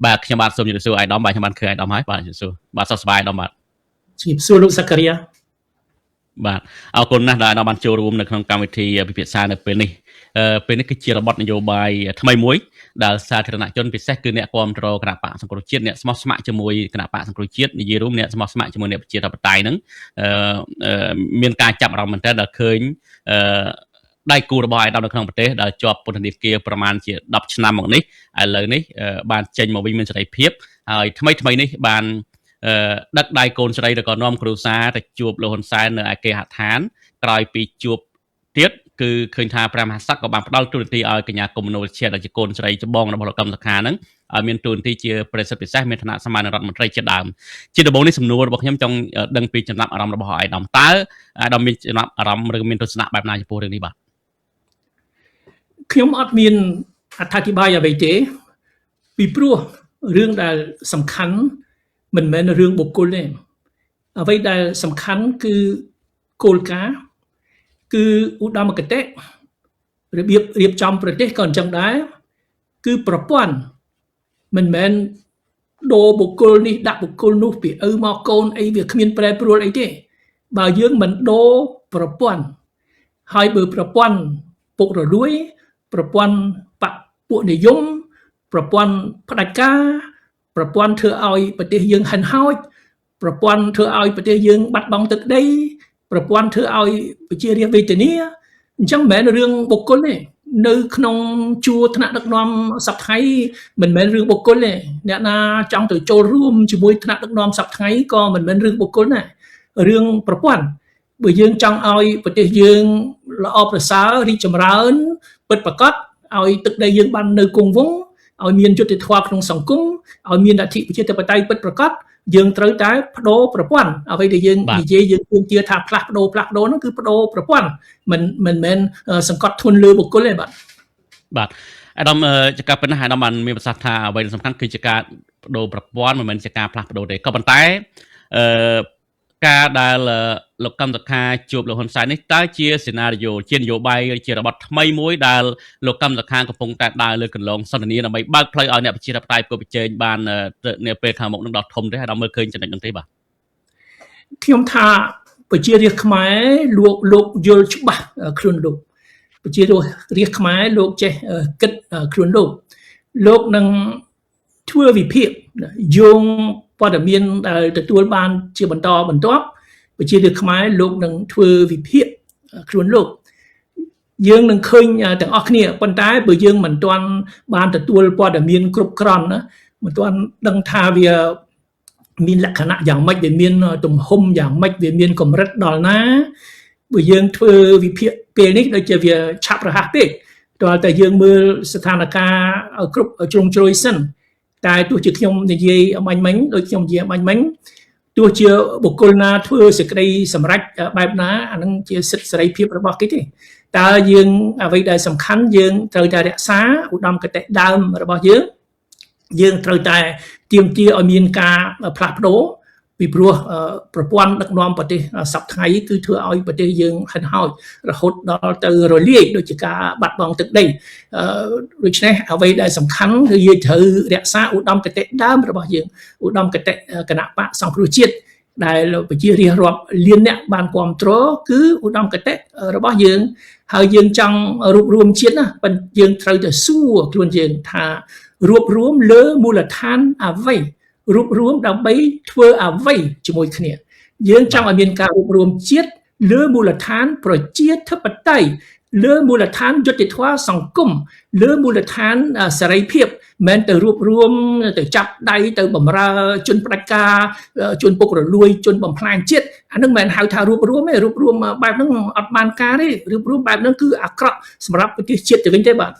បាទខ្ញុំបាទសូមជម្រាបសួរអាយដាមបាទខ្ញុំបានឃើញអាយដាមហើយបាទជម្រាបសួរបាទសុខសប្បាយអាយដាមបាទ ជំរាបសួរលោកសការីយ៉ា បាទអរគុណណាស់ដែលអាយដាមបានចូលរួមនៅក្នុងកម្មវិធីពិភាក្សានៅពេលនេះពេលនេះគឺជារបត់នយោបាយថ្មីមួយដែលសាធារណជនពិសេសគឺអ្នកគាំទ្រគណបក្សសង្គ្រោះជាតិអ្នកស្មោះស្ម័គ្រជាមួយគណបក្សសង្គ្រោះជាតិនិយាយរួមអ្នកស្មោះស្ម័គ្រជាមួយអ្នកប្រជាធិបតេយ្យហ្នឹងមានការចាប់អារម្មណ៍មែនទែនដែលឃើញដៃគូរបស់អាយដាមនៅក្នុងប្រទេសដែលជាប់ពន្ធនាគារប្រមាណជា10ឆ្នាំមកនេះឥឡូវនេះបានចេញមកវិញមានសេរីភាពហើយថ្មីថ្មីនេះបានដឹកដៃកូនស្រីឬក៏នាំគ្រួសារទៅជួបលោកហ៊ុនសែននៅឯគេហដ្ឋានក្រោយពីជួបទៀតគឺឃើញថាព្រះមហាក្សត្រក៏បានផ្ដល់ទូនាទីឲ្យកញ្ញាគុំមនោវិជ្ជាដែលជាកូនស្រីច្បងរបស់លោកកឹមសុខាហ្នឹងឲ្យមានទូនាទីជាប្រសិទ្ធពិសេសមានឋានៈស្មើនឹងរដ្ឋមន្ត្រីជាដើមជាដំបូងនេះសំណួររបស់ខ្ញុំចង់ដឹងពីចំណាប់អារម្មណ៍របស់អាយដាមតើអាយដាមមានចំណាប់អារម្មណ៍ឬមានទស្សនៈបែបណាចំពោះរឿងនេះបាទ ខ្ញុំអត់មានអត្ថាធិប្បាយអ្វីទេពីព្រោះរឿងដែលសំខាន់មិនមែនរឿងបុគ្គលទេអ្វីដែលសំខាន់គឺគោលការណ៍គឺឧត្តមគតិរបៀបរៀបចំប្រទេសក៏អញ្ចឹងដែរគឺប្រព័ន្ធមិនមែនដូរបុគ្គលនេះដាក់បុគ្គលនោះពីឪមកកូនអីវាគ្មានប្រែប្រួលអីទេបើយើងមិនដូរប្រព័ន្ធហើយបើប្រព័ន្ធពុករលួយប្រព័ន្ធបពុនិយមប្រព័ន្ធផ្ដាច់ការប្រព័ន្ធធ្វើឲ្យប្រទេសយើងហិនហោចប្រព័ន្ធធ្វើឲ្យប្រទេសយើងបាត់បង់ទឹកដីប្រព័ន្ធធ្វើឲ្យប្រជារាស្ត្រវេទនាអញ្ចឹងមិនមែនរឿងបុគ្គលទេនៅក្នុងជួរថ្នាក់ដឹកនាំសប្តាហ៍មិនមែនរឿងបុគ្គលទេអ្នកណាចង់ទៅចូលរួមជាមួយថ្នាក់ដឹកនាំសប្តាហ៍ក៏មិនមែនរឿងបុគ្គលដែររឿងប្រព័ន្ធបើយើងចង់ឲ្យប្រទេសយើងល្អប្រសើររីកចម្រើនពិតប្រាកដឲ្យទឹកដីយើងបាននៅគង់វង្សឲ្យមានយុត្តិធម៌ក្នុងសង្គមឲ្យមានលទ្ធិប្រជាធិបតេយ្យពិតប្រាកដយើងត្រូវតែបដូរប្រព័ន្ធអ្វីដែលយើងនិយាយយើងគួរជឿថាផ្លាស់ប្ដូរផ្លាស់ប្ដូរហ្នឹងគឺបដូរប្រព័ន្ធមិនមែនសង្កត់ធ្ងន់លើបុគ្គលទេបាទ បាទអាដាមជាការពិតណាស់អាដាមបានមានប្រសាសន៍ថាអ្វីដែលសំខាន់គឺជាការបដូរប្រព័ន្ធមិនមែនជាការផ្លាស់ប្ដូរទេក៏ប៉ុន្តែអឺការដែលលោកកឹមសុខាជួបលោកហ៊ុនសែននេះតើជាសេណារីយ៉ូជានយោបាយជារបត់ថ្មីមួយដែលលោកកឹមសុខាកំពុងតែដើរលើគន្លងសន្ទនាដើម្បីបើកផ្លូវឲ្យអ្នកប្រជាធិបតេយ្យប្រកួតប្រជែងបាននៅពេលខាងមុខនឹងដល់ធំទេហើយដល់មើលឃើញចំណុចនោះទេបាទ ខ្ញុំថាប្រជារាស្ត្រខ្មែរលោកយល់ច្បាស់ខ្លួនលោកប្រជារាស្ត្រខ្មែរលោកចេះគិតខ្លួនលោកលោកនឹងធ្វើវិភាគយោងព័ត៌មានដែលទទួលបានជាបន្តបន្ទាប់ប្រជារាស្ត្រខ្មែរលោកនឹងធ្វើវិភាគខ្លួនលោកយើងនឹងឃើញទាំងអស់គ្នាប៉ុន្តែបើយើងមិនទាន់បានទទួលព័ត៌មានគ្រប់គ្រាន់ណាមិនទាន់ដឹងថាវាមានលក្ខណៈយ៉ាងម៉េចវាមានទំហំយ៉ាងម៉េចវាមានកម្រិតដល់ណាបើយើងធ្វើវិភាគពេលនេះដូចជាវាឆាប់រហ័សពេកទាល់តែយើងមើលស្ថានភាពឲ្យគ្រប់ជ្រុងជ្រោយសិនតែទោះជាខ្ញុំនិយាយអមាញ់មិញដូចខ្ញុំនិយាយអមាញ់មិញទោះជាបុគ្គលណាធ្វើសេចក្តីសម្រេចបែបណាអានឹងជាសិទ្ធិសេរីភាពរបស់គេទេតើយើងអ្វីដែលសំខាន់យើងត្រូវតែរក្សាឧត្តមគតិដើមរបស់យើងយើងត្រូវតែទាមទារឲ្យមានការផ្លាស់ប្ដូរពីព្រោះប្រព័ន្ធដឹកនាំប្រទេសសប្តាហ៍គឺធ្វើឲ្យប្រទេសយើងហិនហោចរហូតដល់ទៅរលាយដូចជាការបាត់បង់ទឹកដីដូច្នេះអ្វីដែលសំខាន់គឺយើងត្រូវរក្សាឧត្តមគតិដើមរបស់យើងឧត្តមគតិគណបក្សសង្គ្រោះជាតិដែលប្រជារាស្ត្ររាប់លានអ្នកបានគ្រប់គ្រងគឺឧត្តមគតិរបស់យើងហើយយើងចង់រួបរួមជាតិណាប៉ុន្តែយើងត្រូវតែសួរខ្លួនយើងថារួបរួមលើមូលដ្ឋានអ្វីរួបរួមដើម្បីធ្វើអ្វីជាមួយគ្នាយើងចង់ឲ្យមានការរួបរួមជាតិលើមូលដ្ឋានប្រជាធិបតេយ្យលើមូលដ្ឋានយុត្តិធម៌សង្គមលើមូលដ្ឋានសេរីភាពមិនទៅរួបរួមទៅចាប់ដៃទៅបំរើជនផ្ដាច់ការជនពុករលួយជនបំផ្លាញជាតិអានឹងមិនមែនហៅថារួបរួមទេរួបរួមបែបហ្នឹងអត់បានការទេរួបរួមបែបហ្នឹងគឺអាក្រក់សម្រាប់ប្រទេសជាតិទៅវិញទេបាទ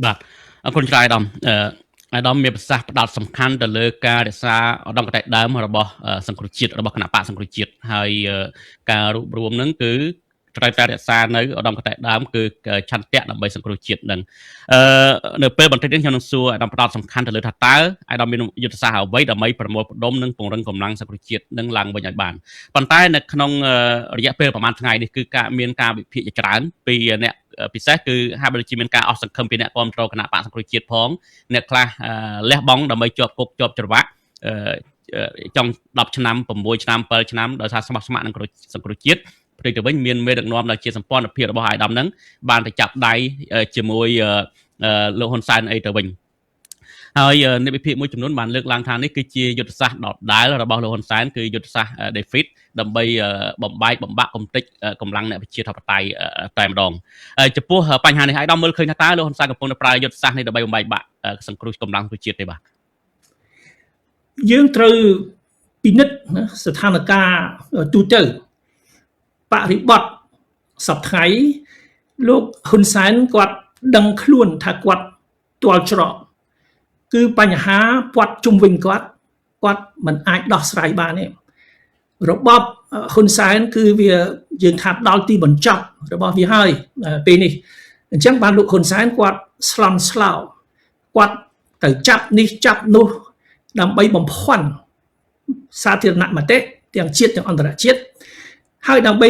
បាទអរគុណច្រើនអាដាមអាដាមមានប្រសាសន៍ផ្ដោតសំខាន់ទៅលើការរក្សាឧត្តមគតិដើមរបស់សង្គ្រោះជាតិរបស់គណបក្សសង្គ្រោះជាតិហើយការរួបរួមហ្នឹងគឺ ត្រូវតែរក្សានៅឧត្តមគតិដើមគឺឆន្ទៈដើម្បីសង្គ្រោះជាតិនឹងអឺនៅពេលបន្តិចនេះខ្ញុំនឹងសួរអាដាមផ្ដោតសំខាន់ទៅលើថាតើអាដាមមានយុទ្ធសាស្ត្រអ្វីដើម្បីប្រមូលផ្ដុំនិងពង្រឹងកម្លាំងសង្គ្រោះជាតិនឹងឡើងវិញឲ្យបានប៉ុន្តែនៅក្នុងរយៈពេលប្រហែលថ្ងៃនេះគឺការមានការវិភាគជាច្រើនពីអ្នកពិសេសគឺហាក់បីដូចជាមានការអស់សង្ឃឹមពីអ្នកគាំទ្រគណៈបកសង្គ្រោះជាតិផងអ្នកខ្លះលះបង់ដើម្បីជាប់គុកជាប់ច្រវាក់ចង់10ឆ្នាំ6ឆ្នាំ7ឆ្នាំដោយសារស្មោះស្ម័គ្រនឹងសង្គ្រោះជាតិផ្ទុយទៅវិញមានមេដឹកនាំដែលជាសម្ព័ន្ធភាពរបស់អាយដាមហ្នឹងបានទៅចាប់ដៃជាមួយលោកហ៊ុនសែនអីទៅវិញហើយអ្នកវិភាគមួយចំនួនបានលើកឡើងថានេះគឺជាយុទ្ធសាស្ត្រដដែលរបស់លោកហ៊ុនសែនគឺយុទ្ធសាស្ត្រ defeat ដើម្បីបំបែកបំបាក់កំទេចកម្លាំងអ្នកប្រជាធិបតេយ្យតែម្ដងចំពោះបញ្ហានេះឲ្យដល់មើលឃើញថាតើលោកហ៊ុនសែនកំពុងតែប្រើយុទ្ធសាស្ត្រនេះដើម្បីបំបែកបាក់សង្គ្រោះកម្លាំងប្រជាជាតិទេបាទ យើងត្រូវពិនិត្យស្ថានភាពទូទៅបរិបទសប្តាហ៍លោកហ៊ុនសែនគាត់ដឹងខ្លួនថាគាត់ទាល់ច្រកគឺបញ្ហាពាត់ជុំវិញគាត់គាត់មិនអាចដោះស្រាយបានទេរបបហ៊ុនសែនគឺវាយើងថាដល់ទីបញ្ចប់របស់វាហើយពេលនេះអញ្ចឹងបានលោកហ៊ុនសែនគាត់ស្លន់ស្លោគាត់ទៅចាប់នេះចាប់នោះដើម្បីបំភាន់សាធារណមតិទាំងជាតិទាំងអន្តរជាតិហើយដើម្បី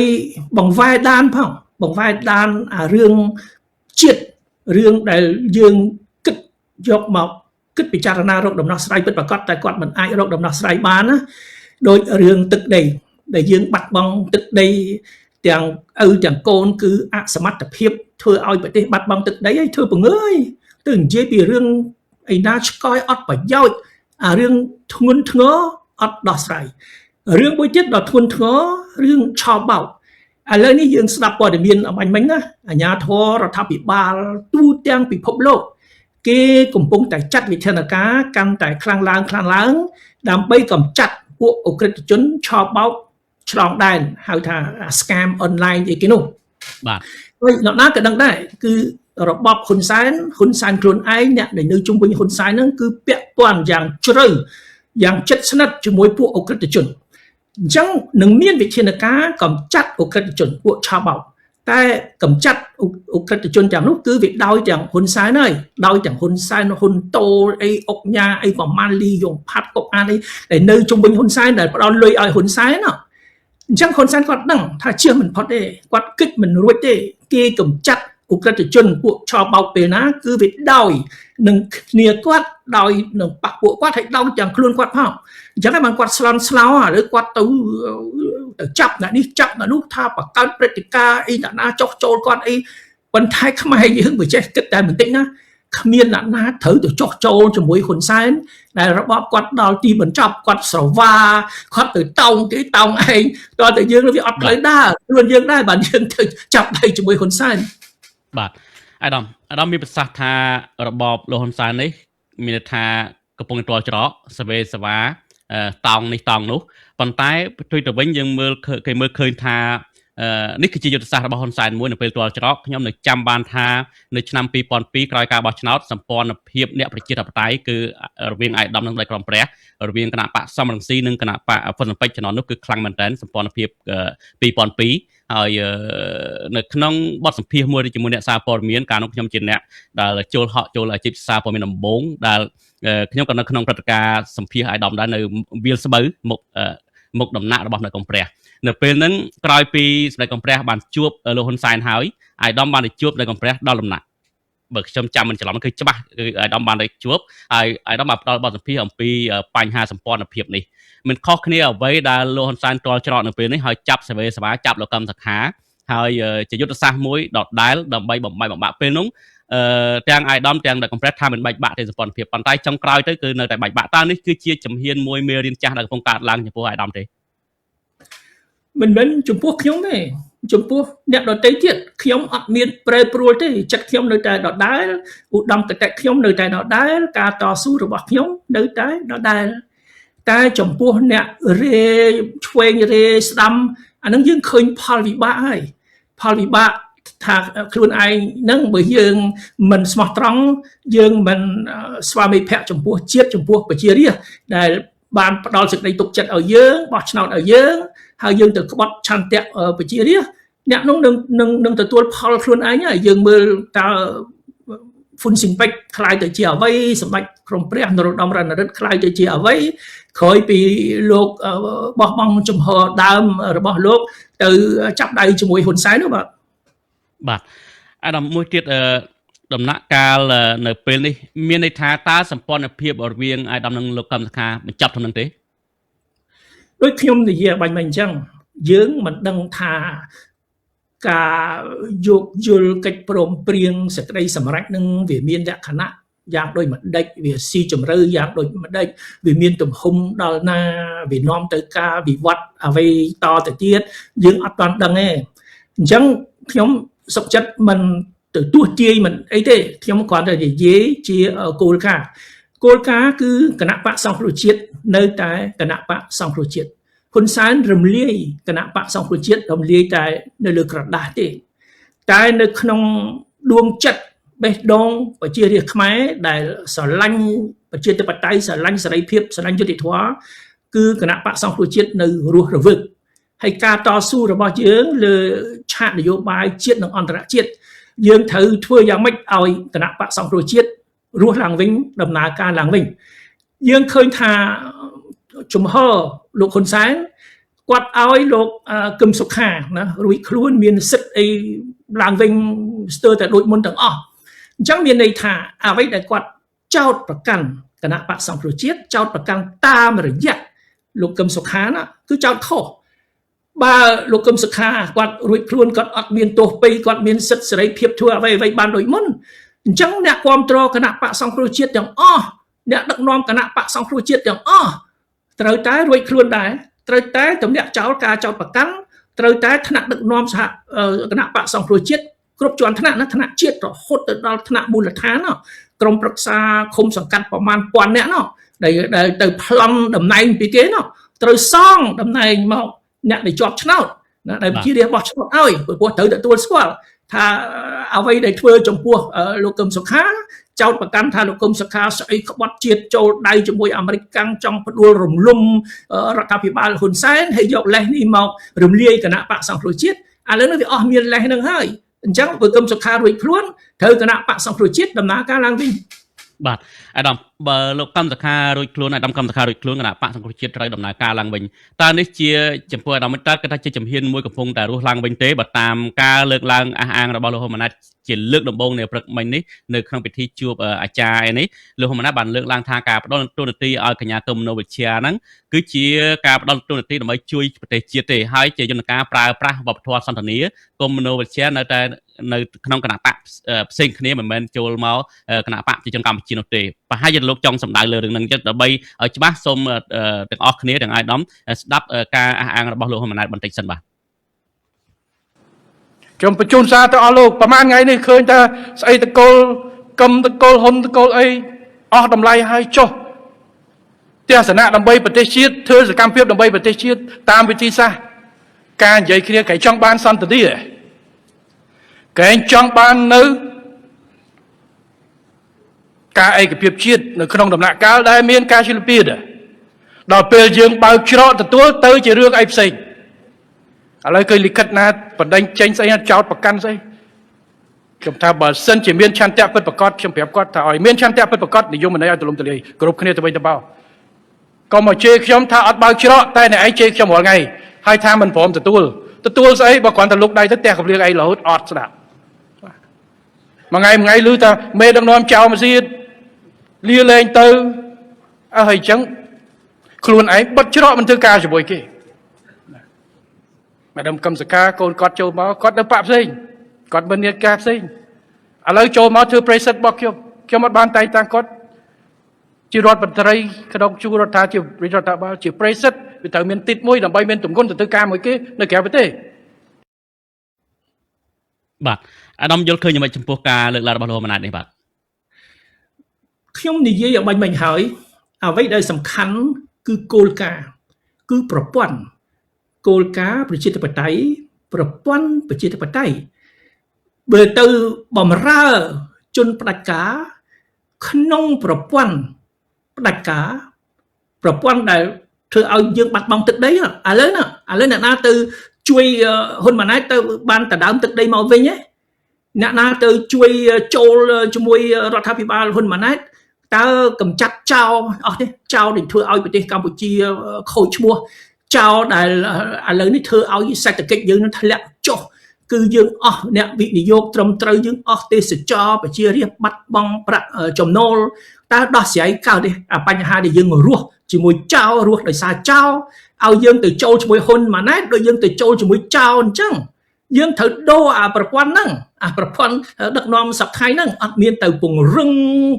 បង្វែរដានផងបង្វែរដានអារឿងជាតិរឿងដែលយើងគិតយកមកគិតពិចារណារកដំណោះស្រាយពិតប្រាកដតែគាត់មិនអាចរកដំណោះស្រាយបានណាដោយរឿងទឹកដីដែលយើងបាត់បង់ទឹកដីទាំងឪទាំងកូនគឺអសមត្ថភាពធ្វើឲ្យប្រទេសបាត់បង់ទឹកដីហើយធ្វើពងើយទៅនិយាយពីរឿងឯណាឆ្កយអត់ប្រយោជន៍អារឿងធ្ងន់ធ្ងរអត់ដោះស្រាយរឿងមួយទៀតដ៏ធ្ងន់ធ្ងររឿងឆោបោកឥឡូវនេះយើងស្ដាប់ព័ត៌មានអបាញ់មិញណាអាជ្ញាធររដ្ឋាភិបាលទូទាំងពិភពលោកគេកំពុងតែចាត់វិធានការកាន់តែខ្លាំងឡើងខ្លាំងឡើងដើម្បីកម្ចាត់ពួកអ ுக ្រិតជនឆោបោកឆ្លងដែនហៅថា scam online អីគេនោះ បាទ ហើយអ្នកណាក៏ដឹងដែរគឺរបបហ៊ុនសែនហ៊ុនសែនខ្លួនឯងអ្នកដែលនៅជុំវិញហ៊ុនសែនហ្នឹងគឺពាក់ព័ន្ធយ៉ាងជ្រៅយ៉ាងជិតស្និទ្ធជាមួយពួកអ ுக ្រិតជនអញ្ចឹងនឹងមានវិធានការកម្ចាត់អ ுக ្រិតជនពួកឆោបោកតែកម្ចាត់អ ுக ្រិតជនទាំងនោះគឺវាដោយទាំងហ៊ុនសែនហើយដោយទាំងហ៊ុនសែនហ៊ុនតូអីអុកញ៉ាអីប្រមាណលីយងផាត់កុកអានអីដែលនៅជុំវិញហ៊ុនសែនដែលផ្ដល់លុយឲ្យហ៊ុនសែនណាអញ្ចឹងហ៊ុនសែនគាត់ដឹងថាជៀសមិនផុតទេគាត់គិតមិនរួចទេគេកម្ចាត់អ ுக ្រិតជនពួកឆោបោកពេលណាគឺវាដោយនឹងគ្នាគាត់ដោយនឹងបាក់ពួកគាត់ហើយដោយទាំងខ្លួនគាត់ផងអញ្ចឹងហើយបានគាត់ស្លន់ស្លោឬគាត់ទៅទៅចាប់អ្នកនេះចាប់អ្នកនោះថាបង្កើតព្រឹត្តិការណ៍អីអ្នកណាចុះចូលគាត់អីប៉ុន្តែខ្មែរយើងវាចេះគិតតែបន្តិចណាគ្មានអ្នកណាត្រូវទៅចុះចូលជាមួយហ៊ុនសែនដែលរបបគាត់ដល់ទីបញ្ចប់គាត់ស្រវាគាត់ទៅតោងគេតោងឯងតើតែយើងវាអត់ផ្លូវដើរខ្លួនយើងដែរបានយើងទៅចាប់ដៃជាមួយហ៊ុនសែន បាទអាដាមអាដាមមានប្រសាសន៍ថារបបលោកហ៊ុនសែននេះមានន័យថាកំពុងទាល់ច្រកសវេសវ៉ាតោងនេះតោងនោះប៉ុន្តែផ្ទុយទៅវិញយើងមើលគេមើលឃើញថានេះគឺជាយុទ្ធសាស្ត្ររបស់ហ៊ុនសែនមួយនៅពេលទាល់ច្រកខ្ញុំនៅចាំបានថានៅឆ្នាំ2002ក្រោយការបោះឆ្នោតសម្ព័ន្ធភាពអ្នកប្រជាធិបតេយ្យគឺរវាងអាយដាមនិងដៃក្រមព្រះរវាងគណៈបកសំរងស៊ីនិងគណៈបកហ្វុនពេជ្រជំនាន់នោះគឺខ្លាំងមែនទែនសម្ព័ន្ធភាព2002ហើយនៅក្នុងបទសម្ភាសន៍មួយជាមួយអ្នកសារព័ត៌មានកាលនោះខ្ញុំជាអ្នកដែលចូលហក់ចូលអាជីពសារព័ត៌មានដំបូងដែលខ្ញុំក៏នៅក្នុងព្រឹត្តិការណ៍សម្ភាសន៍អាយដាមដែរនៅវាលស្បូវមុខមុខដំណាក់របស់នៅកំព្រះនៅពេលហ្នឹងក្រោយពីសម្ដេចកំព្រះបានជួបលោកហ៊ុនសែនហើយអាយដាមបានទៅជួបនៅកំព្រះដល់ដំណាក់បើខ្ញុំចាំមិនច្រឡំគឺច្បាស់គឺអាយដាមបានទៅជួបហើយអាយដាមបានផ្ដល់បទសម្ភាសន៍អំពីបញ្ហាសម្ព័ន្ធភាពនេះមិនខុសគ្នាអ្វីដែលលោកហ៊ុនសែនទាល់ច្រកនៅពេលនេះហើយចាប់សវេសបាចាប់លោកកឹមសុខាហើយជាយុទ្ធសាស្ត្រមួយដដែលដើម្បីបំបែកបំបាក់ពេលនោះទាំងអាយដាមទាំងដែលកំប្រេសថាមិនបែកបាក់ទេសម្ព័ន្ធភាពប៉ុន្តែចុងក្រោយទៅគឺនៅតែបែកបាក់តើនេះគឺជាជំហានមួយមេរៀនចាស់ដែលកំពុងកើតឡើងចំពោះអាយដាមទេ មិនមែនចំពោះខ្ញុំទេចំពោះអ្នកដទៃទៀតខ្ញុំអត់មានប្រែប្រួលទេចិត្តខ្ញុំនៅតែដដែលឧត្តមគតិខ្ញុំនៅតែដដែលការតស៊ូរបស់ខ្ញុំនៅតែដដែលតែចំពោះអ្នករេឆ្វេងរេស្ដាំអានឹងយើងឃើញផលវិបាកហើយផលវិបាកថាខ្លួនឯងនឹងបើយើងមិនស្មោះត្រង់យើងមិនស្វាមីភក្តិចំពោះជាតិចំពោះប្រជារាស្ត្រដែលបានផ្ដល់សេចក្តីទុកចិត្តឲ្យយើងបោះឆ្នោតឲ្យយើងហើយយើងទៅក្បត់ឆន្ទៈប្រជារាស្ត្រ អ្នកនោះនឹងទទួលផលខ្លួនឯងហើយយើងមើលតើហ្វុនស៊ីនពេចក្លាយទៅជាអ្វីសម្ដេចក្រុមព្រះនរោត្តមរណរដ្ឋក្លាយទៅជាអ្វីក្រោយពីលោកបោះបង់ចំហដើមរបស់លោកទៅចាប់ដៃជាមួយហ៊ុនសែននោះបាទបាទអាដាមមួយទៀតដំណាក់កាលនៅពេលនេះមានន័យថាតើសម្ព័ន្ធភាពរវាងអាដាមនិងលោកកឹមសុខាបញ្ចប់ត្រឹមនឹងទេដូចខ្ញុំនិយាយបាញ់មិញអញ្ចឹងយើងមិនដឹងថាការយោគយល់កិច្ចព្រមព្រៀងសេចក្តីសម្រេចនឹងវាមានលក្ខណៈយ៉ាងដូចម្ដេចវាស៊ីជម្រៅយ៉ាងដូចម្ដេចវាមានទំហំដល់ណាវានាំទៅការវិវត្តអ្វីតទៅទៀតយើងអត់ទាន់ដឹងទេអញ្ចឹងខ្ញុំសុខចិត្តមិនទៅទស្សទាយមិនអីទេខ្ញុំគ្រាន់តែនិយាយជាគោលការណ៍គោលការណ៍គឺគណៈបកសង្គ្រោះជាតិនៅតែគណៈបកសង្គ្រោះជាតិហ៊ុនសែនរំលាយគណៈបកសង្គ្រោះជាតិរំលាយតែនៅលើក្រដាសទេតែនៅក្នុងដួងចិត្តបេះដូងប្រជារាស្ត្រខ្មែរដែលស្រឡាញ់ប្រជាធិបតេយ្យស្រឡាញ់សេរីភាពស្រឡាញ់យុត្តិធម៌គឺគណៈបកសង្គ្រោះជាតិនៅរស់រវើកហើយការតស៊ូរបស់យើងលើឆាកនយោបាយជាតិនិងអន្តរជាតិយើងត្រូវធ្វើយ៉ាងម៉េចឲ្យគណៈបកសង្គ្រោះជាតិរស់ឡើងវិញដំណើរការឡើងវិញយើងឃើញថាជំហរលោកហ៊ុនសែនគាត់ឲ្យលោកកឹមសុខាណារួចខ្លួនមានសិទ្ធិអីឡើងវិញស្ទើរតែដូចមុនទាំងអស់អញ្ចឹងមានន័យថាអ្វីដែលគាត់ចោទប្រកាន់គណៈបកសង្គ្រោះជាតិចោទប្រកាន់តាមរយៈលោកកឹមសុខាណាគឺចោទខុសបើលោកកឹមសុខាគាត់រួចខ្លួនគាត់អត់មានទោសពៃគាត់មានសិទ្ធិសេរីភាពធ្វើអ្វីអ្វីបានដូចមុនអញ្ចឹងអ្នកគាំទ្រគណៈបកសង្គ្រោះជាតិទាំងអស់អ្នកដឹកនាំគណៈបកសង្គ្រោះជាតិទាំងអស់ត្រូវតែរួចខ្លួនដែរត្រូវតែទម្លាក់ចោលការចោទប្រកាន់ត្រូវតែថ្នាក់ដឹកនាំសហគណៈបកសង្គ្រោះជាតិគ្រប់ជាន់ថ្នាក់ណាថ្នាក់ជាតិរហូតទៅដល់ថ្នាក់មូលដ្ឋានក្រុមប្រឹក្សាឃុំសង្កាត់ប្រមាណ1000នាក់នោះដែលទៅប្លន់តំណែងពីគេនោះត្រូវសងតំណែងមកអ្នកដែលជាប់ឆ្នោតណាដែលជារាស្ត្របោះឆ្នោតឲ្យព្រោះត្រូវទទួលស្គាល់ថាអ្វីដែលធ្វើចំពោះលោកកឹមសុខាចោទប្រកាន់ថាលោកកឹមសុខាស្អីក្បត់ជាតិចូលដៃជាមួយអាមេរិកកាំងចង់ផ្ដួលរំលំរដ្ឋាភិបាលហ៊ុនសែនហើយយកលេសនេះមករំលាយគណៈបកសង្គ្រោះជាតិឥឡូវនេះវាអស់មានលេសនឹងហើយអញ្ចឹងបើកឹមសុខារួចខ្លួនត្រូវគណៈបកសង្គ្រោះជាតិដំណើរការឡើងវិញបាទអាដាមបើលោកកឹមសុខារួចខ្លួនអាដាមកឹមសុខារួចខ្លួនគណៈបកសង្គ្រោះជាតិត្រូវដំណើរការឡើងវិញតើនេះជាចំពោះអាដាមតើគេថាជាជំហានមួយកំពុងតែរស់ឡើងវិញទេបើតាមការលើកឡើងអះអាងរបស់លោកហ៊ុនម៉ាណែតជាលើកដំបូងនៅព្រឹកមិញនេះនៅក្នុងពិធីជួបអាចារ្យនេះលោកហ៊ុនម៉ាណែតបានលើកឡើងថាការផ្ដល់តួនាទីឲ្យកញ្ញាកឹមមនោវិជ្ជាហ្នឹងគឺជាការផ្ដល់តួនាទីដើម្បីជួយប្រទេសជាតិទេហើយជាយន្តការប្រើប្រាស់វប្បធម៌សន្ទនាកឹមមនោវិជ្ជានៅតែនៅក្នុងគណៈបកផ្សេងគ្នាមិនមែនចូលមកគណៈបកប្រជាជនកម្ពុជានោះទេប្រហែលជាលោកចង់សម្ដៅលើរឿងហ្នឹងដើម្បីឲ្យច្បាស់សូមទាំងអស់គ្នាទាំងអាយដាមស្ដាប់ការអះអាងរបស់លោកហ៊ុនម៉ាណែតបន្តិចសិនបាទខ្ញុំបញ្ជូនសារទៅអស់លោកប្រហែលថ្ងៃនេះឃើញថាស្អីតកូលកឹមតកូលហ៊ុនតកូលអីអស់តម្លៃហើយចុះទស្សនៈដើម្បីប្រទេសជាតិធ្វើសកម្មភាពដើម្បីប្រទេសជាតិតាមវិធីសាស្ត្រការនិយាយគ្នាគេចង់បានសន្តិភាពគេចង់បាននៅការឯកភាពជាតិនៅក្នុងដំណាក់កាលដែលមានការជលពានដល់ពេលយើងបើកច្រកទទួលទៅជារឿងអីផ្សេងឥឡូវឃើញលិខិតណាបណ្ដេញចេញស្អីចោតប្រកាន់ស្អីខ្ញុំថាបើសិនជាមានឆន្ទៈពិតប្រាកដខ្ញុំប្រាប់គាត់ថាឲ្យមានឆន្ទៈពិតប្រាកដនិយមន័យឲ្យទូលំទូលាយគ្រប់គ្នាទៅវិញទៅមកកុំមកជេរខ្ញុំថាអត់បើកច្រកតែអ្នកឯងជេរខ្ញុំរាល់ថ្ងៃហើយថាមិនព្រមទទួលទទួលស្អីបើគ្រាន់តែលុកដៃទៅផ្ទះកំលៀងឯងរហូតអត់ស្ដាប់មួយថ្ងៃមួយថ្ងៃឮថាមេដឹកនាំចោលមកទៀតលាលែងទៅអើហើយអញ្ចឹងខ្លួនឯងបិទច្រកមិនធ្វើការជាមួយគេម៉ាដាមកឹមសុខាកូនគាត់ចូលមកគាត់នៅបាក់ផ្សេងគាត់មិនមានការផ្សេងឥឡូវចូលមកធ្វើប្រេសិតរបស់ខ្ញុំខ្ញុំអត់បានតែងតាំងគាត់ជារដ្ឋមន្ត្រីក្នុងជួររដ្ឋាជារាជរដ្ឋាភិបាលជាប្រេសិតវាត្រូវមានទីតមួយដើម្បីមានទម្ងន់ទៅធ្វើការមួយគេនៅក្រៅប្រទេសបាទអាដាមយល់ឃើញយ៉ាងម៉េចចំពោះការលើកឡើងរបស់លោកហ៊ុនម៉ាណែតនេះបាទខ្ញុំនិយាយឲ្យបាញ់មិញហើយអ្វីដែលសំខាន់គឺគោលការណ៍គឺប្រព័ន្ធគោលការណ៍ប្រជាធិបតេយ្យប្រព័ន្ធប្រជាធិបតេយ្យបើទៅបំរើជនផ្ដាច់ការក្នុងប្រព័ន្ធផ្ដាច់ការប្រព័ន្ធដែលធ្វើឲ្យយើងបាត់បង់ទឹកដីឥឡូវណាឥឡូវអ្នកណាទៅ ជួយហ៊ុនម៉ាណែតទៅបានដដើមទឹកដីមកវិញទេអ្នកណាទៅជួយចូលជាមួយរដ្ឋាភិបាលហ៊ុនម៉ាណែតតើកម្ចាត់ចោលអស់ទេចោលដែលធ្វើឲ្យប្រទេសកម្ពុជាខូចឈ្មោះចោលដែលឥឡូវនេះធ្វើឲ្យសេដ្ឋកិច្ចយើងនឹងធ្លាក់ចុះគឺយើងអស់អ្នកវិនិយោគត្រឹមត្រូវយើងអស់ទេសចរប្រជារាស្ត្របាត់បង់ប្រាក់ចំណូលតើដោះស្រាយកើតទេអាបញ្ហាដែលយើងរស់ជាមួយចោលរស់ដោយសារចោលឲ្យយើងទៅចូលជាមួយហ៊ុនម៉ាណែតដូចយើងទៅចូលជាមួយចោលអញ្ចឹងយើងត្រូវដូរអាប្រព័ន្ធហ្នឹងអាប្រព័ន្ធដឹកនាំសប្តាហ៍ហ្នឹងអត់មានទៅពង្រឹង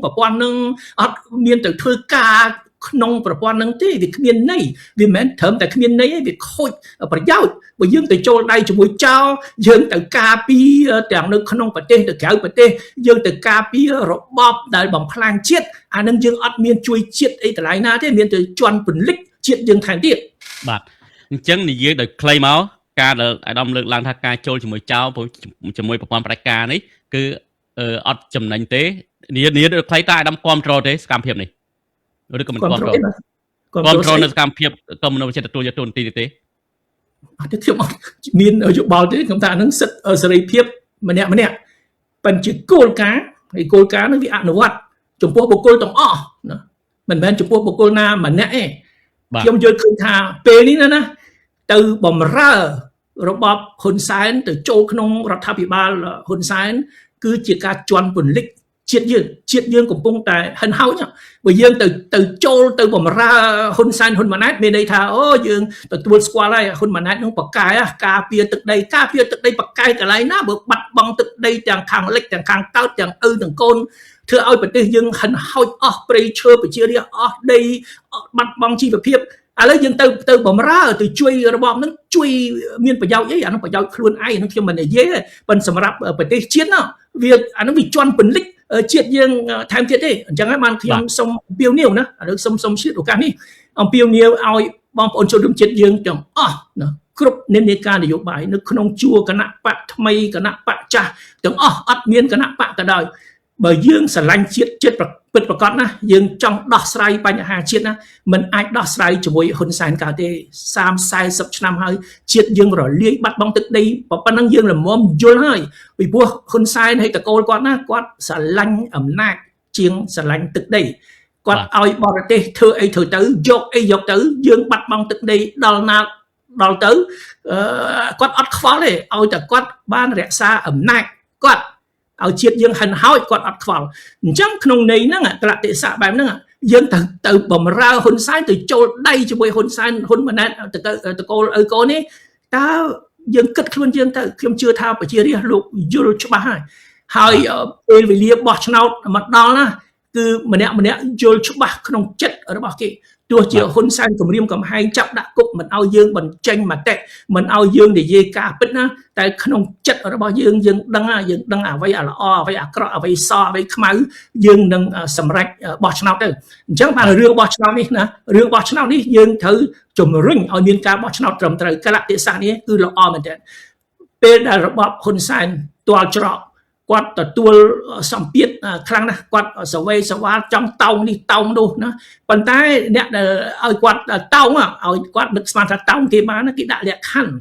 ប្រព័ន្ធហ្នឹងអត់មានទៅធ្វើការក្នុងប្រព័ន្ធហ្នឹងទេវាគ្មានន័យវាមិនមែនត្រឹមតែគ្មានន័យទេវាខូចប្រយោជន៍បើយើងទៅចូលដៃជាមួយចោលយើងទៅការពារទាំងនៅក្នុងប្រទេសទៅក្រៅប្រទេសយើងទៅការពាររបបដែលបំផ្លាញជាតិអានឹងយើងអត់មានជួយជាតិអីតម្លៃណាទេមានតែជន់ពន្លិចជាតិយើងថែមទៀតបាទអញ្ចឹងនិយាយដោយខ្លីមកការដែលអាដាមលើកឡើងថាការចូលជាមួយចោលជាមួយប្រព័ន្ធផ្ដាច់ការនេះគឺអត់ចំណេញទេនិយាយដោយខ្លីតើអាដាមគ្រប់គ្រងទេសកម្មភាពនេះឬក៏មិនគ្រប់គ្រងគ្រប់គ្រងនៅសកម្មភាពកុំមនុស្សចិត្តទទួលយកទូនទីទេអត់ទេខ្ញុំអត់មានយោបល់ទេខ្ញុំថាហ្នឹងសិទ្ធិសេរីភាពម្នាក់ម្នាក់ប៉ុន្តែជាគោលការណ៍ហើយគោលការណ៍ហ្នឹងវាអនុវត្តចំពោះបុគ្គលទាំងអស់ណាមិនមែនចំពោះបុគ្គលណាម្នាក់ទេខ្ញុំយល់ឃើញថាពេលនេះណាទៅបំរើរបបហ៊ុនសែនទៅចូលក្នុងរដ្ឋាភិបាលហ៊ុនសែនគឺជាការជន់ពន្លិចជាតិយើងជាតិយើងកំពុងតែហិនហោចបើយើងទៅចូលទៅបំរើហ៊ុនសែនហ៊ុនម៉ាណែតមានន័យថាអូយើងទទួលស្គាល់ហើយហ៊ុនម៉ាណែតនឹងបកែការពារទឹកដីការពារទឹកដីបកែកន្លែងណាបើបាត់បង់ទឹកដីទាំងខាងលិចទាំងខាងកើតទាំងឪទាំងកូនធ្វើឲ្យប្រទេសយើងហិនហោចអស់ព្រៃឈើប្រជារាស្ត្រអស់ដីបាត់បង់ជីវភាពឥឡូវយើងទៅបំរើទៅជួយរបបហ្នឹងជួយមានប្រយោជន៍អីអានោះប្រយោជន៍ខ្លួនឯងហ្នឹងខ្ញុំមិននិយាយទេប៉ុន្តែសម្រាប់ប្រទេសជាតិណាវាអានោះវាជន់ពន្លិចជាតិយើងថែមទៀតទេអញ្ចឹងហើយបានខ្ញុំសូមអំពាវនាវណាឥឡូវសូមឆ្លៀតឱកាសនេះអំពាវនាវឲ្យបងប្អូនជនរួមជាតិយើងទាំងអស់ណាគ្រប់និន្នាការនយោបាយនៅក្នុងជួរគណៈបកថ្មីគណៈបកចាស់ទាំងអស់អត់មានគណៈបកក៏ដោយបើយើងស្រឡាញ់ជាតិជាតិពិតប្រាកដណាយើងចង់ដោះស្រាយបញ្ហាជាតិណាមិនអាចដោះស្រាយជាមួយហ៊ុនសែនកើតទេ30 40ឆ្នាំហើយជាតិយើងរលាយបាត់បង់ទឹកដីប៉ុណ្ណឹងយើងល្មមយល់ហើយពីព្រោះហ៊ុនសែនហើយតកូលគាត់ណាគាត់ស្រឡាញ់អំណាចជាងស្រឡាញ់ទឹកដីគាត់ឲ្យបរទេសធ្វើអីធ្វើទៅយកអីយកទៅយើងបាត់បង់ទឹកដីដល់ណាដល់ទៅគាត់អត់ខ្វល់ទេឲ្យតែគាត់បានរក្សាអំណាចគាត់ឲ្យជាតិយើងហិនហោចគាត់អត់ខ្វល់អញ្ចឹងក្នុងន័យហ្នឹងកលតិសៈបែបហ្នឹងយើងទៅបំរើហ៊ុនសែនទៅចូលដៃជាមួយហ៊ុនសែនហ៊ុនម៉ាណែតតកូលឪកូននេះតើយើងគិតខ្លួនយើងទៅខ្ញុំជឿថាប្រជារាស្ត្រលោកយល់ច្បាស់ហើយហើយពេលវេលាបោះឆ្នោតមកដល់ណាគឺម្នាក់ម្នាក់យល់ច្បាស់ក្នុងចិត្តរបស់គេទោះជាហ៊ុនសែនគម្រាមកំហែងចាប់ដាក់គុកមិនឲ្យយើងបញ្ចេញមតិមិនឲ្យយើងនិយាយការពិតណាតែក្នុងចិត្តរបស់យើងយើងដឹងយើងដឹងអ្វីអាល្អអ្វីអាក្រក់អ្វីសអ្វីខ្មៅយើងនឹងសម្រេចបោះឆ្នោតទៅអញ្ចឹងបានរឿងបោះឆ្នោតនេះណារឿងបោះឆ្នោតនេះយើងត្រូវជំរុញឲ្យមានការបោះឆ្នោតត្រឹមត្រូវកលៈទេសៈនេះគឺល្អមែនទែនពេលដែលរបបហ៊ុនសែនទាល់ច្រកគាត់ទទួលសម្ពាធខ្លាំងណាស់គាត់សវេសវ៉ាល់ចង់តោងនេះតោងនោះណាប៉ុន្តែអ្នកដែលឲ្យគាត់តោងឲ្យគាត់នឹកស្មានថាតោងគេបានគេដាក់លក្ខខណ្ឌ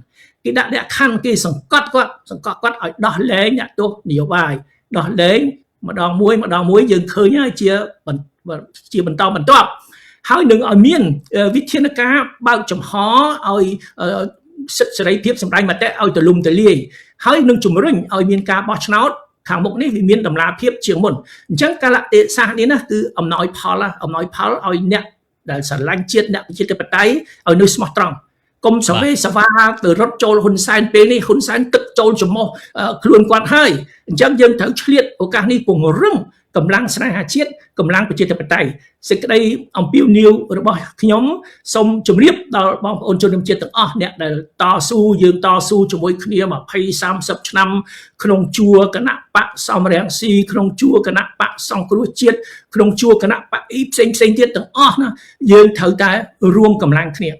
គេដាក់លក្ខខណ្ឌគេសង្កត់គាត់សង្កត់គាត់ឲ្យដោះលែងអ្នកទោសនយោបាយដោះលែងម្ដងមួយម្ដងមួយយើងឃើញហើយជាបន្តបន្ទាប់ហើយនឹងឲ្យមានវិធានការបើកចំហឲ្យសិទ្ធិសេរីភាពសម្ដែងមតិឲ្យទូលំទូលាយហើយនឹងជំរុញឲ្យមានការបោះឆ្នោតខាងមុខនេះវាមានតម្លាភាពជាងមុនអញ្ចឹងកលៈទេសៈនេះណាគឺអំណោយផលអំណោយផលឲ្យអ្នកដែលស្រឡាញ់ជាតិអ្នកប្រជាធិបតេយ្យឲ្យនៅស្មោះត្រង់កុំសវេសវ៉ាទៅរត់ចូលហ៊ុនសែនពេលនេះហ៊ុនសែនទឹកចូលច្រមុះខ្លួនគាត់ហើយអញ្ចឹងយើងត្រូវឆ្លៀតឱកាសនេះពង្រឹងកម្លាំងស្នេហាជាតិកម្លាំងប្រជាធិបតេយ្យសេចក្តីអំពាវនាវរបស់ខ្ញុំសូមជម្រាបដល់បងប្អូនជនរួមជាតិទាំងអស់អ្នកដែលតស៊ូយើងតស៊ូជាមួយគ្នា20 30ឆ្នាំក្នុងជួរគណៈបកសំរងស៊ីក្នុងជួរគណៈបកសង្គ្រោះជាតិក្នុងជួរគណៈបកអ៊ីផ្សេងផ្សេងទៀតទាំងអស់ណាយើងត្រូវតែរួមកម្លាំងគ្នា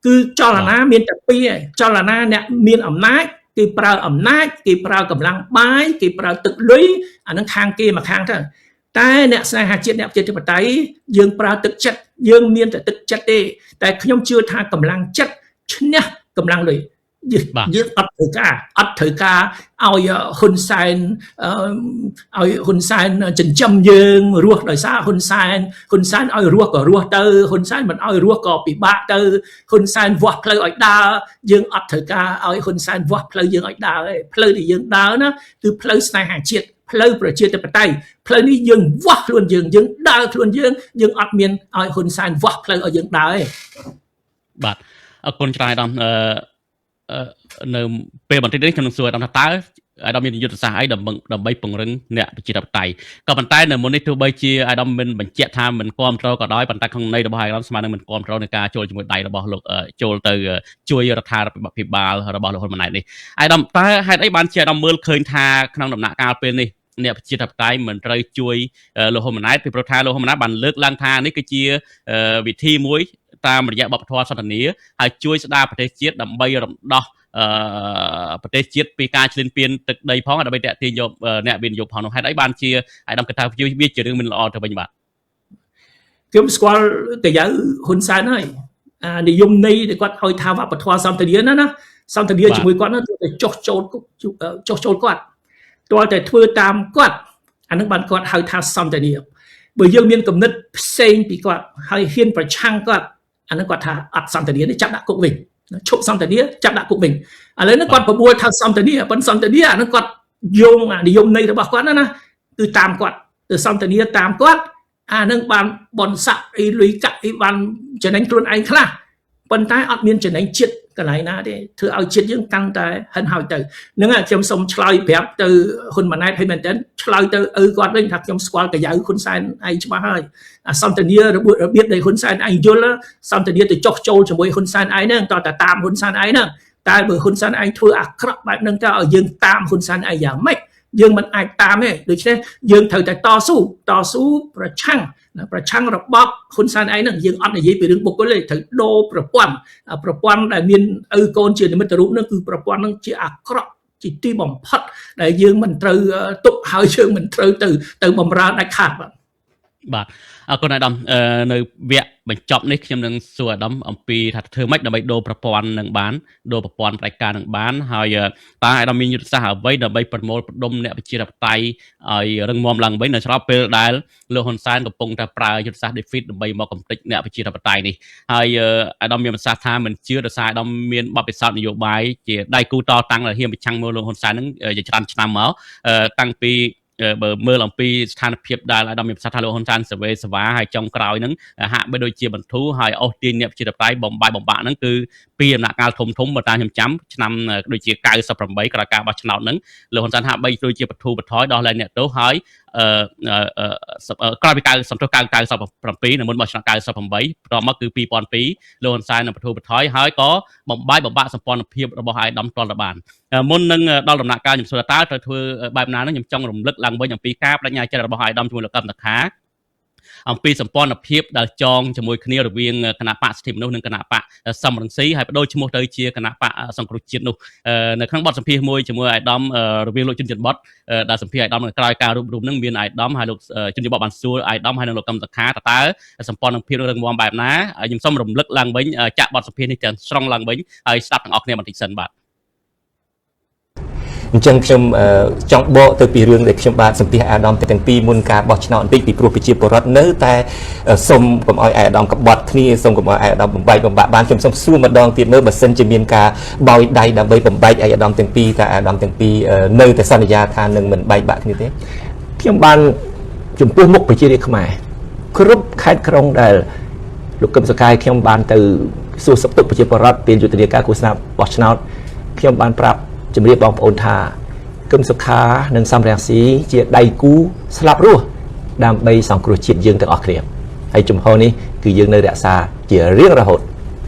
គឺចលនាមានតែពីរឯងចលនាអ្នកមានអំណាចគេប្រើអំណាចគេប្រើកម្លាំងបាយគេប្រើទឹកលុយអានឹងខាងគេមកខាងទៅតែអ្នកស្នេហាជាតិអ្នកប្រជាធិបតេយ្យយើងប្រើទឹកចិត្តយើងមានតែទឹកចិត្តទេតែខ្ញុំជឿថាកម្លាំងចិត្តឈ្នះកម្លាំងលុយ យើងអត់ត្រូវការអត់ត្រូវការឲ្យហ៊ុនសែនឲ្យហ៊ុនសែនចិញ្ចឹមយើងរស់ដោយសារហ៊ុនសែនហ៊ុនសែនឲ្យរស់ក៏រស់ទៅហ៊ុនសែនមិនឲ្យរស់ក៏ពិបាកទៅហ៊ុនសែនវាស់ផ្លូវឲ្យដើរយើងអត់ត្រូវការឲ្យហ៊ុនសែនវាស់ផ្លូវយើងឲ្យដើរទេផ្លូវដែលយើងដើរណាគឺផ្លូវស្នេហាជាតិផ្លូវប្រជាធិបតេយ្យផ្លូវនេះយើងវាស់ខ្លួនយើងយើងដើរខ្លួនយើងយើងអត់មានឲ្យហ៊ុនសែនវាស់ផ្លូវឲ្យយើងដើរទេ បាទអរគុណច្រើនអាដាមនៅពេលបន្តិចនេះខ្ញុំនឹងសួរអាដាមថាតើអាដាមមានយុទ្ធសាស្ត្រអីដើម្បីពង្រឹងអ្នកប្រជាធិបតេយ្យក៏ប៉ុន្តែនៅមុននេះទោះបីជាអាដាមមិនបញ្ជាក់ថាមិនគាំទ្រក៏ដោយប៉ុន្តែក្នុងន័យរបស់អាដាមស្មើនឹងមិនគាំទ្រในការចូលជាមួយដៃរបស់លោកចូលទៅជួយរដ្ឋាភិបាលរបស់លោកហ៊ុនម៉ាណែតនេះអាដាមតើហេតុអីបានជាអាដាមមើលឃើញថាក្នុងដំណាក់កាលពេលនេះអ្នកប្រជាធិបតេយ្យមិនត្រូវជួយលោកហ៊ុនម៉ាណែតពីព្រោះថាលោកហ៊ុនម៉ាណែតបានលើកឡើងថានេះគឺជាវិធីមួយតាមរយៈបព្វធម៌សន្ទនាហើយជួយស្ដារប្រទេសជាតិដើម្បីរំដោះប្រទេសជាតិពីការឈ្លានពានទឹកដីផងដើម្បីតាក់ទាញយកអ្នកវិនិយោគផងនោះហេតុអីបានជាអាយដាមគិតថាវាជារឿងមិនល្អទៅវិញបាទ ខ្ញុំស្គាល់កាយៅហ៊ុនសែនហើយអានិយមន័យដែលគាត់ឲ្យថាវប្បធម៌សន្ទនាណាណាសន្ទនាជាមួយគាត់ណាទៅចុះចូលចុះចូលគាត់ទាល់តែធ្វើតាមគាត់អានឹងបានគាត់ហៅថាសន្ទនាបើយើងមានគំនិតផ្សេងពីគាត់ហើយហ៊ានប្រឆាំងគាត់អានឹងគាត់ថាអត់សន្ទនានេះចាប់ដាក់គុកវិញឈប់សន្ទនាចាប់ដាក់គុកវិញឥឡូវនេះគាត់បបួលថាសន្ទនាប៉ុន្តែសន្ទនាអានឹងគាត់យោងអានិយមន័យរបស់គាត់ណាណាគឺតាមគាត់ទៅសន្ទនាតាមគាត់អានឹងបានបនស័កអីលុយកាក់អីបានចំណេញខ្លួនឯងខ្លះប៉ុន្តែអត់មានចំណេញជាតិកន្លែងណាទេធ្វើឲ្យជាតិយើងកាន់តែហិនហោចទៅហ្នឹងហើយខ្ញុំសូមឆ្លើយប្រាប់ទៅហ៊ុនម៉ាណែតឲ្យមែនទែនឆ្លើយទៅឪគាត់វិញថាខ្ញុំស្គាល់កាយៅហ៊ុនសែនឯងច្បាស់ហើយអាសន្ទនារបៀបដែលហ៊ុនសែនឯងយល់សន្ទនាទៅចុះចូលជាមួយហ៊ុនសែនឯងហ្នឹងតើតាមហ៊ុនសែនឯងហ្នឹងតែបើហ៊ុនសែនឯងធ្វើអាក្រក់បែបហ្នឹងតើឲ្យយើងតាមហ៊ុនសែនឯងយ៉ាងម៉េចយើងមិនអាចតាមទេដូច្នេះយើងត្រូវតែតស៊ូតស៊ូប្រឆាំងប្រឆាំងរបបហ៊ុនសែនឯងហ្នឹងយើងអត់និយាយពីរឿងបុគ្គលទេត្រូវដូរប្រព័ន្ធប្រព័ន្ធដែលមានឪកូនជានិមិត្តរូបហ្នឹងគឺប្រព័ន្ធហ្នឹងជាអាក្រក់ជាទីបំផុតដែលយើងមិនត្រូវទុកហើយយើងមិនត្រូវទៅទៅបំរើដាច់ខាតបាទ បាទអរគុណអាដាមនៅវគ្គបញ្ចប់នេះខ្ញុំនឹងសួរអាដាមអំពីថាធ្វើម៉េចដើម្បីដូរប្រព័ន្ធនឹងបានដូរប្រព័ន្ធផ្ដាច់ការនឹងបានហើយតើអាដាមមានយុទ្ធសាស្ត្រអ្វីដើម្បីប្រមូលផ្ដុំអ្នកប្រជាធិបតេយ្យឲ្យរឹងមាំឡើងវិញនៅស្របពេលដែលលោកហ៊ុនសែនកំពុងតែប្រើយុទ្ធសាស្ត្រ defeat ដើម្បីមកកម្ទេចអ្នកប្រជាធិបតេយ្យនេះហើយអាដាមមានប្រសាសន៍ថាមិនជឿដោយសារអាដាមមានបទពិសោធន៍នយោបាយជាដៃគូតតាំងដែលហ៊ានប្រឆាំងមកលោកហ៊ុនសែននឹងជាច្រើនឆ្នាំមកតាំងពីបើមើលអំពីស្ថានភាពដែលអាដាមមានប្រសាសន៍ថាលោកហ៊ុនសែនសវេសវ៉ាហើយចុងក្រោយហ្នឹងហាក់បីដូចជាបន្ធូរហើយអូសទាញអ្នកប្រជាធិបតេយ្យបំបាយបំបាក់ហ្នឹងគឺពីដំណាក់កាលធំធំបើតាមខ្ញុំចាំឆ្នាំដូចជា98ក្រោយការបោះឆ្នោតហ្នឹងលោកហ៊ុនសែនហាក់បីដូចជាបន្ធូរបន្ថយដោះលែងអ្នកទោសហើយក្រោយពី9សំទោស97នៅមុនបោះឆ្នោត98បន្ទាប់មកគឺ2002លោកហ៊ុនសែននឹងបន្ធូរបន្ថយហើយក៏បំបាយបំបាក់សម្ព័ន្ធភាពរបស់អាយដាមទាល់តែបានមុននឹងដល់ដំណាក់កាលខ្ញុំសួរថាតើត្រូវធ្វើបែបណាហ្នឹងខ្ញុំចង់រំលឹកឡើងវិញអំពីការបដិញ្ញាចិត្តរបស់អាយដាមជាមួយលោកកឹមសុខាអំពីសម្ព័ន្ធភាពដែលចងជាមួយគ្នារវាងគណៈបកសិទ្ធិមនុស្សនិងគណៈបកសំរងស៊ីហើយបដូរឈ្មោះទៅជាគណៈបកសង្គ្រោះជាតិនោះនៅក្នុងបទសម្ភាសន៍មួយជាមួយអាយដាមរវាងលោកជុនច័ន្ទបុតដែលសម្ភាសអាយដាមនៅក្រោយការរួបរวมនឹងមានអាយដាមហើយលោកជុនច័ន្ទបុតបានសួរអាយដាមហើយនិងលោកកឹមសុខាតើសម្ព័ន្ធភាពរឹងមាំបែបណាខ្ញុំសូមរំលឹកឡើងវិញចាក់បទសម្ភាសន៍នេះទាំងស្រុងឡើងវិញហើយស្ដាប់ទាំងអស់គ្នាបន្តិចសិនបាទ អញ្ចឹងខ្ញុំចង់បកទៅពីរឿងដែលខ្ញុំបាទសម្ភាសអាដាមទាំងពីរមុនការបោះឆ្នោតបន្តិចពីព្រោះប្រជាពលរដ្ឋនៅតែសូមកុំឲ្យអាដាមកបត់គ្នាសូមកុំឲ្យអាដាមបំបែកបំបាក់បានខ្ញុំសូមសួរម្ដងទៀតមើលបើសិនជាមានការបោយដៃដើម្បីបំបែកអាដាមទាំងពីរតើអាដាមទាំងពីរនៅតែសន្យាថានឹងមិនបែកបាក់គ្នាទេ ខ្ញុំបានចំពោះមុខប្រជារាស្ត្រខ្មែរគ្រប់ខេត្តក្រុងដែលលោកកឹមសុខាខ្ញុំបានទៅសួរសុខទុក្ខប្រជាពលរដ្ឋពេលយុទ្ធនាការឃោសនាបោះឆ្នោតខ្ញុំបានប្រាប់ជំរាបបងប្អូនថាកឹមសុខានិងសំរងស៊ីជាដៃគូស្លាប់រស់ដើម្បីសង្គ្រោះជាតិយើងទាំងអស់គ្នាហើយជំហរនេះគឺយើងនៅរក្សាជារៀងរហូត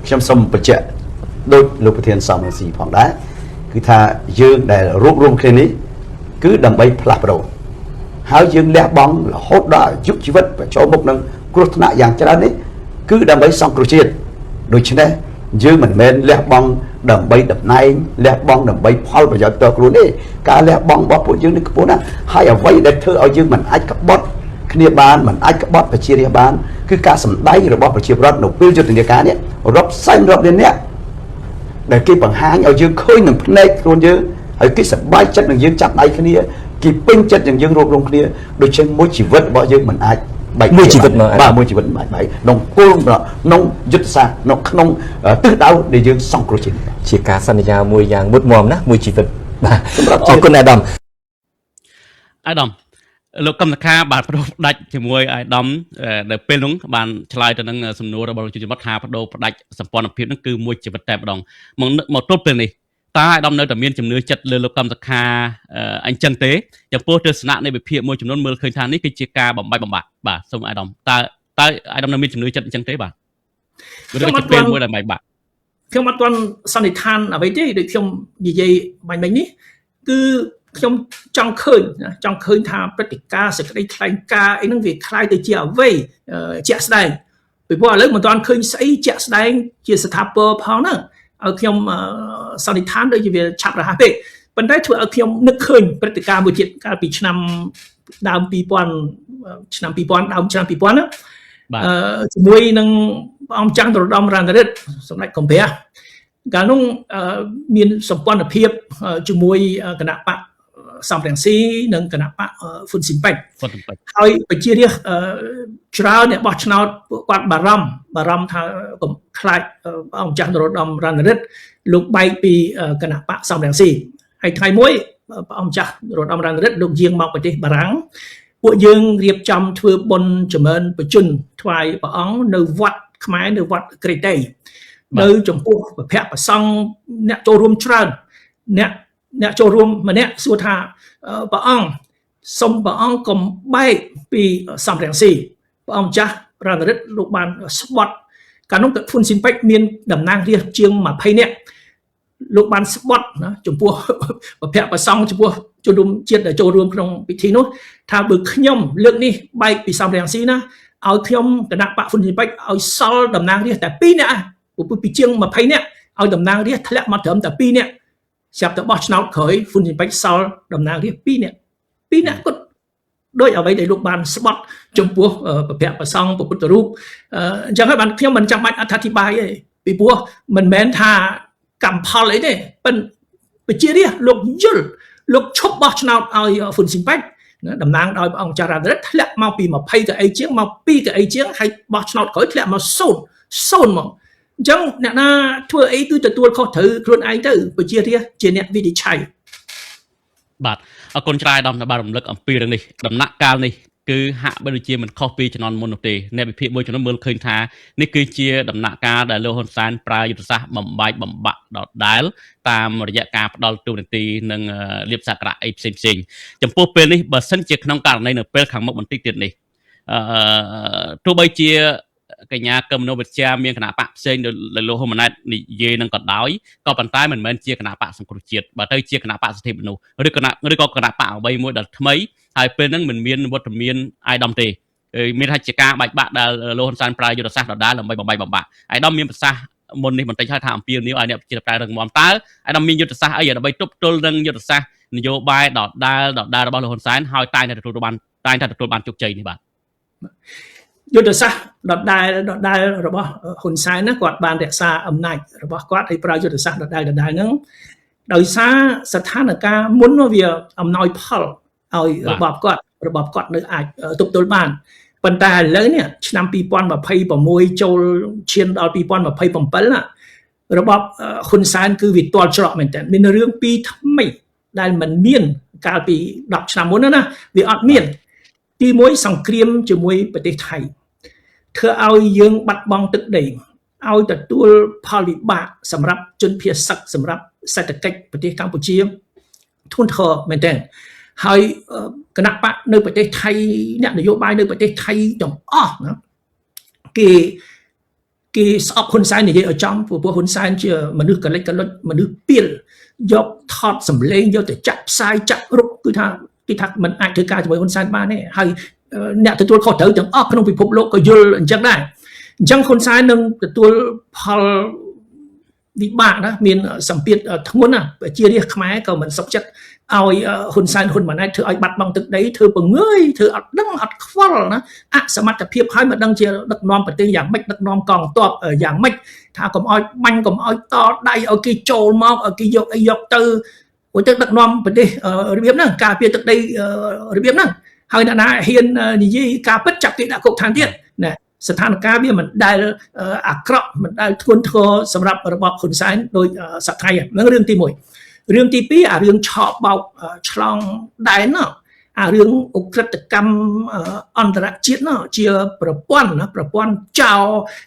ខ្ញុំសូមបញ្ជាក់ដោយលោកប្រធានសំរងស៊ីផងដែរគឺថាយើងដែលរួបរวมគ្នានេះគឺដើម្បីផ្លាស់ប្ដូរហើយយើងលះបង់រហូតដល់អាយុជីវិតប្រឈមមុខនឹងគ្រោះថ្នាក់យ៉ាងច្រើននេះគឺដើម្បីសង្គ្រោះជាតិដូច្នេះយើងមិនមែនលះបង់ដើម្បីតំណែងលះបង់ដើម្បីផលប្រយោជន៍ផ្ទាល់ខ្លួនទេការលះបង់របស់ពួកយើងនេះខ្ពស់ណាស់ហើយអ្វីដែលធ្វើឲ្យយើងមិនអាចក្បត់គ្នាបានមិនអាចក្បត់ប្រជារាស្ត្របានគឺការសម្ដែងរបស់ប្រជាពលរដ្ឋនៅពេលយុទ្ធនាការនេះរាប់សែនរាប់លានអ្នក ដែលគេបង្ហាញឲ្យយើងឃើញនឹងភ្នែកខ្លួនយើងហើយគេសប្បាយចិត្តនឹងយើងចាប់ដៃគ្នាគេពេញចិត្តនឹងយើងរួបរวมគ្នាដូច្នេះមួយជីវិតរបស់យើងមិនអាចបែក មួយជីវិតមក បាទមួយជីវិតមិនអាចបែកក្នុងគោលក្នុងយុទ្ធសាស្ត្រនៅក្នុងទិសដៅដែលយើងសង្គ្រោះជាតិ ជាការសន្យាមួយយ៉ាងមុតមមណាមួយជីវិតបាទ សម្រាប់ អរគុណអាដាម អាដាមលោកកឹមសុខាបានបដូរផ្ដាច់ជាមួយអាដាមនៅពេលនោះបានឆ្លើយទៅនឹងសំណួររបស់លោកជុនច័ន្ទបុត្រថាបដូរផ្ដាច់សម្ព័ន្ធភាពនឹងគឺមួយជីវិតតែម្ដងមកមកទល់ពេលនេះតើអាដាមនៅតែមានជំនឿចិត្តលើលោកកឹមសុខាអញ្ចឹងទេចំពោះទស្សនៈនៃវិភាគមួយចំនួនមើលឃើញថានេះគឺជាការបំបែកបំបាក់បាទសូមអាដាមតើអាដាមនៅមានជំនឿចិត្តអញ្ចឹងទេបាទឬក៏ជាពេលមួយដែលបែកបាក់ ខ្ញុំអត់ទាន់សន្និដ្ឋានអ្វីទេដូចខ្ញុំនិយាយបាញ់មិញនេះគឺខ្ញុំចង់ឃើញណាចង់ឃើញថាព្រឹត្តិការណ៍សេចក្តីថ្លែងការណ៍អីហ្នឹងវាคล้ายទៅជាអ្វីជាក់ស្ដែងពីព្រោះឥឡូវមិនទាន់ឃើញស្អីជាក់ស្ដែងជាស្ថាពរផងហ្នឹងឲ្យខ្ញុំសន្និដ្ឋានដូចជាវាឆាប់រហ័សពេកប៉ុន្តែធ្វើឲ្យខ្ញុំនឹកឃើញព្រឹត្តិការណ៍មួយទៀតកាលពីឆ្នាំដើម2000ឆ្នាំ2000ដើមឆ្នាំ2000ណា បាទ ជាមួយនឹងព្រះអង្គចាំងនរោត្តមរណរដ្ឋសម្ដេចកំព្រះកាលនោះមានសម្ព័ន្ធភាពជាមួយគណៈបកសំរងស៊ីនិងគណៈបកហ្វុនស៊ីនពេច ហ្វុនពេច ហើយប្រជារាស្ត្រច្រើនអ្នកបោះឆ្នោតពួកគាត់បារម្ភបារម្ភថាកុំខ្លាចព្រះអង្គចាស់នរោត្តមរណរដ្ឋលោកបែកពីគណៈបកសំរងស៊ីហើយថ្ងៃមួយព្រះអង្គចាស់នរោត្តមរណរដ្ឋលោកយាងមកប្រទេសបារាំងពួកយើងរៀបចំធ្វើបុណ្យចម្រើនបជនថ្វាយព្រះអង្គនៅវត្តខ្មែរនៅវត្តក្រេតេនៅចំពោះព្រះភ័ក្ត្រព្រះសង្ឃអ្នកចូលរួមច្រើនអ្នកចូលរួមម្នាក់សួរថាព្រះអង្គសូមព្រះអង្គកុំបែកពីសំរងស៊ីព្រះអង្គចាស់រណរដ្ឋលោកបានស្បត់កាលនោះហ្វុនស៊ីនពេចមានតំណាងរាស្ត្រជាង20នាក់លោកបានស្បត់ណាចំពោះព្រះភ័ក្ត្រព្រះសង្ឃចំពោះជនរួមជាតិដែលចូលរួមក្នុងពិធីនោះថាបើខ្ញុំលើកនេះបែកពីសំរងស៊ីណាឲ្យខ្ញុំគណៈបកហ្វុនស៊ីនពេចឲ្យសល់តំណាងរាស្ត្រតែ2នាក់ព្រោះពីជាង20នាក់ឲ្យតំណាងរាស្ត្រធ្លាក់មកត្រឹមតែ2នាក់ស្រាប់តែបោះឆ្នោតក្រោយហ្វុនស៊ីនពេចសល់តំណាងរាស្ត្រ2នាក់2នាក់គត់ដោយអ្វីដែលលោកបានស្បត់ចំពោះព្រះភ័ក្ត្រព្រះសង្ឃព្រះពុទ្ធរូបអញ្ចឹងហើយបានខ្ញុំមិនចាំបាច់អត្ថាធិប្បាយទេពីព្រោះមិនមែនថាកម្មផលអីទេប៉ុន្តែប្រជារាស្ត្រលោកយល់លោកឈប់បោះឆ្នោតឲ្យហ្វុនស៊ីនពេចតំណាងដោយព្រះអង្គចារ៉ានរិទ្ធធ្លាក់មកពី20កៅអីជាងមក2កៅអីជាងហើយបោះឆ្នោតក្រោយធ្លាក់មក0 0មកអញ្ចឹងអ្នកណាធ្វើអីគឺទទួលខុសត្រូវខ្លួនឯងទៅប្រជារាស្ត្រជាអ្នកវិនិច្ឆ័យ បាទអរគុណច្រើនដល់បានរំលឹកអំពីរឿងនេះដំណាក់កាលនេះគឺហាក់បីដូចជាមិនខុសពីជំនាន់មុននោះទេអ្នកវិភាគមួយចំនួនមើលឃើញថានេះគឺជាដំណាក់កាលដែលលោកហ៊ុនសែនប្រើយុទ្ធសាស្ត្របំបែកបំបាក់ដដែលតាមរយៈការផ្ដាល់តួនាទីនិងលៀបសក្ការៈអីផ្សេងផ្សេងចំពោះពេលនេះបើសិនជាក្នុងករណីនៅពេលខាងមុខបន្តិចទៀតនេះទោះបីជាកញ្ញាកឹមមនោវិជ្ជាមានគណៈបកផ្សេងដោយលោកហ៊ុនម៉ាណែតនិយាយនឹងក៏ដោយក៏ប៉ុន្តែមិនមែនជាគណៈបកសង្គ្រោះជាតិបើទៅជាគណៈបកសិទ្ធិមនុស្សឬគណៈឬក៏គណៈបកអ្វីមួយដែលថ្មីហើយពេលហ្នឹងមិនមានវត្តមានអាយដាមទេមានថាជាការបែកបាក់ដែលលោកហ៊ុនសែនប្រើយុទ្ធសាស្ត្រដដែលដើម្បីបំបែកបំបាក់អាយដាមមានប្រសាសន៍មុននេះបន្តិចហើយថាអំពាវនាវឲ្យអ្នកប្រជាធិបតេយ្យរឹងមាំតើអាយដាមមានយុទ្ធសាស្ត្រអីដើម្បីទប់ទល់នឹងយុទ្ធសាស្ត្រនយោបាយដដែលរបស់លោកហ៊ុនសែនហើយតែងតែទទួលបានជោគជ័យនេះបាទ យុទ្ធសាស្ត្រដដែលរបស់ហ៊ុនសែនណាគាត់បានរក្សាអំណាចរបស់គាត់ហើយប្រើយុទ្ធសាស្ត្រដដែលហ្នឹងដោយសារស្ថានភាពមុនវាអំណោយផលឲ្យរបបគាត់នៅអាចទប់ទល់បានប៉ុន្តែឥឡូវនេះឆ្នាំ2026ចូលឈានដល់2027ណារបបហ៊ុនសែនគឺវាទាល់ច្រកមែនតើមានរឿងពីរថ្មីដែលមិនមានកាលពី10ឆ្នាំមុនណាវាអត់មានទី1សង្គ្រាមជាមួយប្រទេសថៃធ្វើឲ្យយើងបាត់បង់ទឹកដីឲ្យទទួលផលវិបាកសម្រាប់ជនភៀសសឹកសម្រាប់សេដ្ឋកិច្ចប្រទេសកម្ពុជាធ្ងន់ធ្ងរមែនទែនហើយគណៈបកនៅប្រទេសថៃអ្នកនយោបាយនៅប្រទេសថៃទាំងអស់ណាគេស្អប់ហ៊ុនសែននិយាយឲ្យចំព្រោះហ៊ុនសែនជាមនុស្សកលិចកលុចមនុស្សពីលយកថតសម្លេងយកទៅចាក់ផ្សាយចាក់រុកគឺថាគេថាมันអាចធ្វើការជាមួយហ៊ុនសែនបានទេហើយអ្នកទទួលខុសត្រូវទាំងអស់ក្នុងពិភពលោកក៏យល់អញ្ចឹងដែរអញ្ចឹងហ៊ុនសែននឹងទទួលផលវិបាកណាមានសម្ពាធធ្ងន់ណាប្រជារាស្ត្រខ្មែរក៏មិនសុខចិត្ត ឲ្យហ៊ុនសែនហ៊ុនម៉ាណែតធ្វើឲ្យបាត់បង់ទឹកដីធ្វើពងើយធ្វើអត់ដឹងអត់ខ្វល់ណាអសមត្ថភាពហើយមិនដឹងជាដឹកនាំប្រទេសយ៉ាងម៉េចដឹកនាំកងទ័ពយ៉ាងម៉េចថាកុំឲ្យបាញ់កុំឲ្យតដៃឲ្យគេចូលមកឲ្យគេយកអីយកទៅព្រោះទៅដឹកនាំប្រទេសរបៀបហ្នឹងការពារទឹកដីរបៀបហ្នឹងហើយអ្នកណាហ៊ាននិយាយការពិតចាប់គេដាក់គុកថែមទៀតណាស្ថានភាពវាមិនដែលអាក្រក់មិនដែលធ្ងន់ធ្ងរសម្រាប់របបហ៊ុនសែនដោយសប្តាហ៍ហ្នឹងរឿងទី1រឿងទី2អារឿងឆក់បោកឆ្លងដែនណអារឿងឧក្រិដ្ឋកម្មអន្តរជាតិណជាប្រព័ន្ធណាប្រព័ន្ធចោល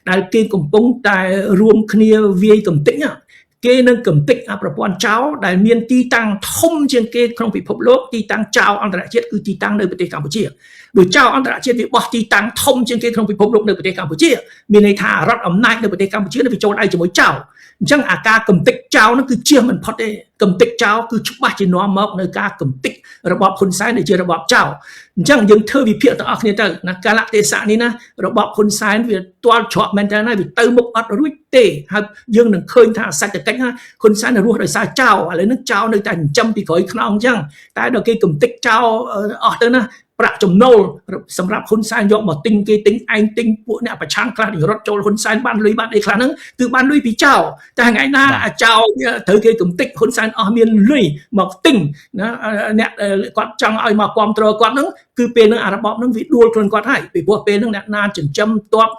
ដែលគេកំពុងតែរួមគ្នាវាយកំទេចគេនឹងកំទេចអាប្រព័ន្ធចោលដែលមានទីតាំងធំជាងគេក្នុងពិភពលោកទីតាំងចោលអន្តរជាតិគឺទីតាំងនៅប្រទេសកម្ពុជាបើចោលអន្តរជាតិវាបោះទីតាំងធំជាងគេក្នុងពិភពលោកនៅប្រទេសកម្ពុជាមានន័យថារដ្ឋអំណាចនៅប្រទេសកម្ពុជានឹងវាចូលដៃជាមួយចោលអញ្ចឹងអាការកំទេចចោលនោះគឺជៀសមិនផុតទេកំទេចចោលគឺច្បាស់ជានាំមកនៅការកំទេចរបបហ៊ុនសែនដែលជារបបចោលអញ្ចឹងយើងធ្វើវិភាគទាំងអស់គ្នាទៅណាកាលៈទេសៈនេះណារបបហ៊ុនសែនវាទាល់ច្រកមែនតើណាវាទៅមុខអត់រួចទេហើយយើងនឹងឃើញថាសេដ្ឋកិច្ចណាហ៊ុនសែនរស់ដោយសារចោលឥឡូវនេះចោលនៅតែចិញ្ចឹមពីក្រោយខ្នងអញ្ចឹងតែដល់គេកំទេចចោលអស់ទៅណាប្រាក់ចំណូលសម្រាប់ហ៊ុនសែនយកមកទិញគេទិញឯងទិញពួកអ្នកប្រឆាំងខ្លះរត់ចូលហ៊ុនសែនបានលុយបានអីខ្លះហ្នឹងគឺបានលុយពីចោលតែថ្ងៃណាអាចោលត្រូវគេកំទេចហ៊ុនសែនអស់មានលុយមកទិញណាអ្នកគាត់ចង់ឲ្យមកគ្រប់គ្រងគាត់ហ្នឹងគឺពេលហ្នឹងអារបបហ្នឹងវាដួលខ្លួនគាត់ហើយពីព្រោះពេលហ្នឹងអ្នកណាចិញ្ចឹមទ័ព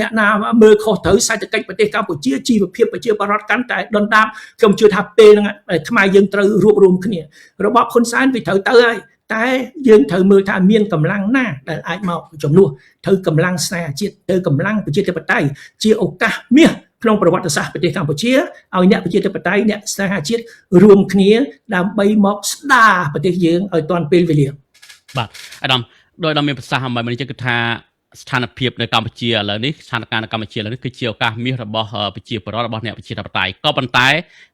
អ្នកណាមើលខុសត្រូវសេដ្ឋកិច្ចប្រទេសកម្ពុជាជីវភាពប្រជាពលរដ្ឋកាន់តែដុនដាបខ្ញុំជឿថាពេលហ្នឹងខ្មែរយើងត្រូវរួបរวมគ្នារបបហ៊ុនសែនវាត្រូវទៅហើយតែយើងត្រូវមើលថាមានកម្លាំងណាដែលអាចមកជំនួសត្រូវកម្លាំងស្នេហាជាតិត្រូវកម្លាំងប្រជាធិបតេយ្យជាឱកាសមាសក្នុងប្រវត្តិសាស្ត្រប្រទេសកម្ពុជាឲ្យអ្នកប្រជាធិបតេយ្យអ្នកស្នេហាជាតិរួមគ្នាដើម្បីមកស្ដារប្រទេសយើងឲ្យទាន់ពេលវេលាបាទអាដាមដោយដល់មានប្រសាសន៍អំពីនេះគឺថាស្ថានភាពនៅកម្ពុជាឥឡូវនេះស្ថានភាពនៅកម្ពុជាឥឡូវនេះគឺជាឱកាសមាសរបស់ប្រជាពលរដ្ឋរបស់អ្នកប្រជាធិបតេយ្យក៏ប៉ុន្តែ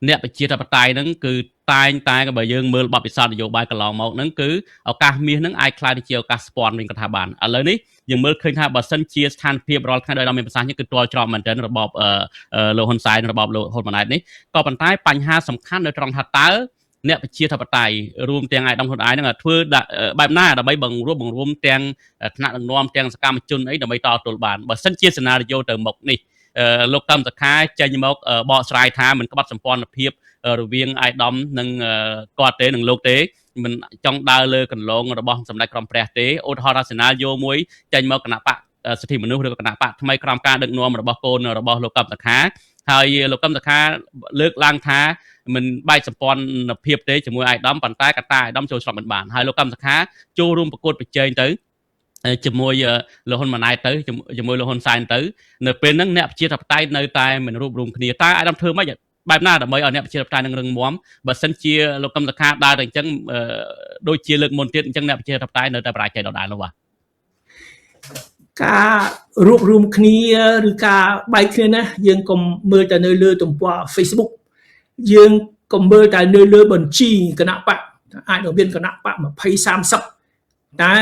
អ្នកប្រជាធិបតេយ្យហ្នឹងគឺតែងតែបើយើងមើលបទពិសោធន៍នយោបាយកន្លងមកហ្នឹងគឺឱកាសមាសហ្នឹងអាចក្លាយទៅជាឱកាសស្ពាន់វិញក៏ថាបានឥឡូវនេះយើងមើលឃើញថាបើសិនជាស្ថានភាពរាល់ថ្ងៃដោយដល់មានប្រសាសន៍នេះគឺទាល់ច្រកមែនទែនរបបលោកហ៊ុនសែនរបបលោកហ៊ុនម៉ាណែតនេះក៏ប៉ុន្តែបញ្ហាសំខាន់នៅត្រង់ថាតើអ្នកប្រជាធិបតេយ្យរួមទាំងឯកឧត្តមហ៊ុនឯងហ្នឹងធ្វើបែបណាដើម្បីបង្រួបបង្រួមទាំងថ្នាក់ដឹកនាំទាំងសកម្មជនអីដើម្បីតទល់បានបើសិនជាសេណារីយ៉ូទៅមុខនេះលោកកឹមសុខាចេញមកបកស្រាយថាមិនក្បត់សម្ព័ន្ធភាពរវាងឯកឧត្តមនិងគាត់ទេនិងលោកទេមិនចង់ដើរលើកន្លងរបស់សម្ដេចក្រមព្រះទេឧទាហរណ៍ថាសេណារីយ៉ូមួយចេញមកគណៈបកសិទ្ធិមនុស្សឬគណៈបកថ្មីក្រោមការដឹកនាំរបស់កូនរបស់លោកកឹមសុខាហើយលោកកឹមសុខាលើកឡើងថាមិនបែកសម្ព័ន្ធភាពទេជាមួយឯកឧត្តមប៉ុន្តែកត្តាឯកឧត្តមចូលស្រុកមិនបានហើយលោកកឹមសុខាចូលរួមប្រកួតប្រជែងទៅជាមួយលោកហ៊ុនម៉ាណែតទៅជាមួយលោកហ៊ុនសែនទៅនៅពេលហ្នឹងអ្នកប្រជាធិបតេយ្យនៅតែមិនរួបរួមគ្នាតើឯកឧត្តមធ្វើម៉េចបែបណាដើម្បីឲ្យអ្នកប្រជាធិបតេយ្យនឹងរឹងមាំបើសិនជាលោកកឹមសុខាដើរទៅអញ្ចឹងដូចជាលើកមុនទៀតអញ្ចឹងអ្នកប្រជាធិបតេយ្យនៅតែបរាជ័យដដែលនោះបាទការរួបរួមគ្នាឬការបែកគ្នាណាយើងកុំមើលតែនៅលើទំព័រ Facebook យើងកុំមើលតែនៅលើបញ្ជីគណៈបកអាចនឹងមានគណៈបក20 30តែ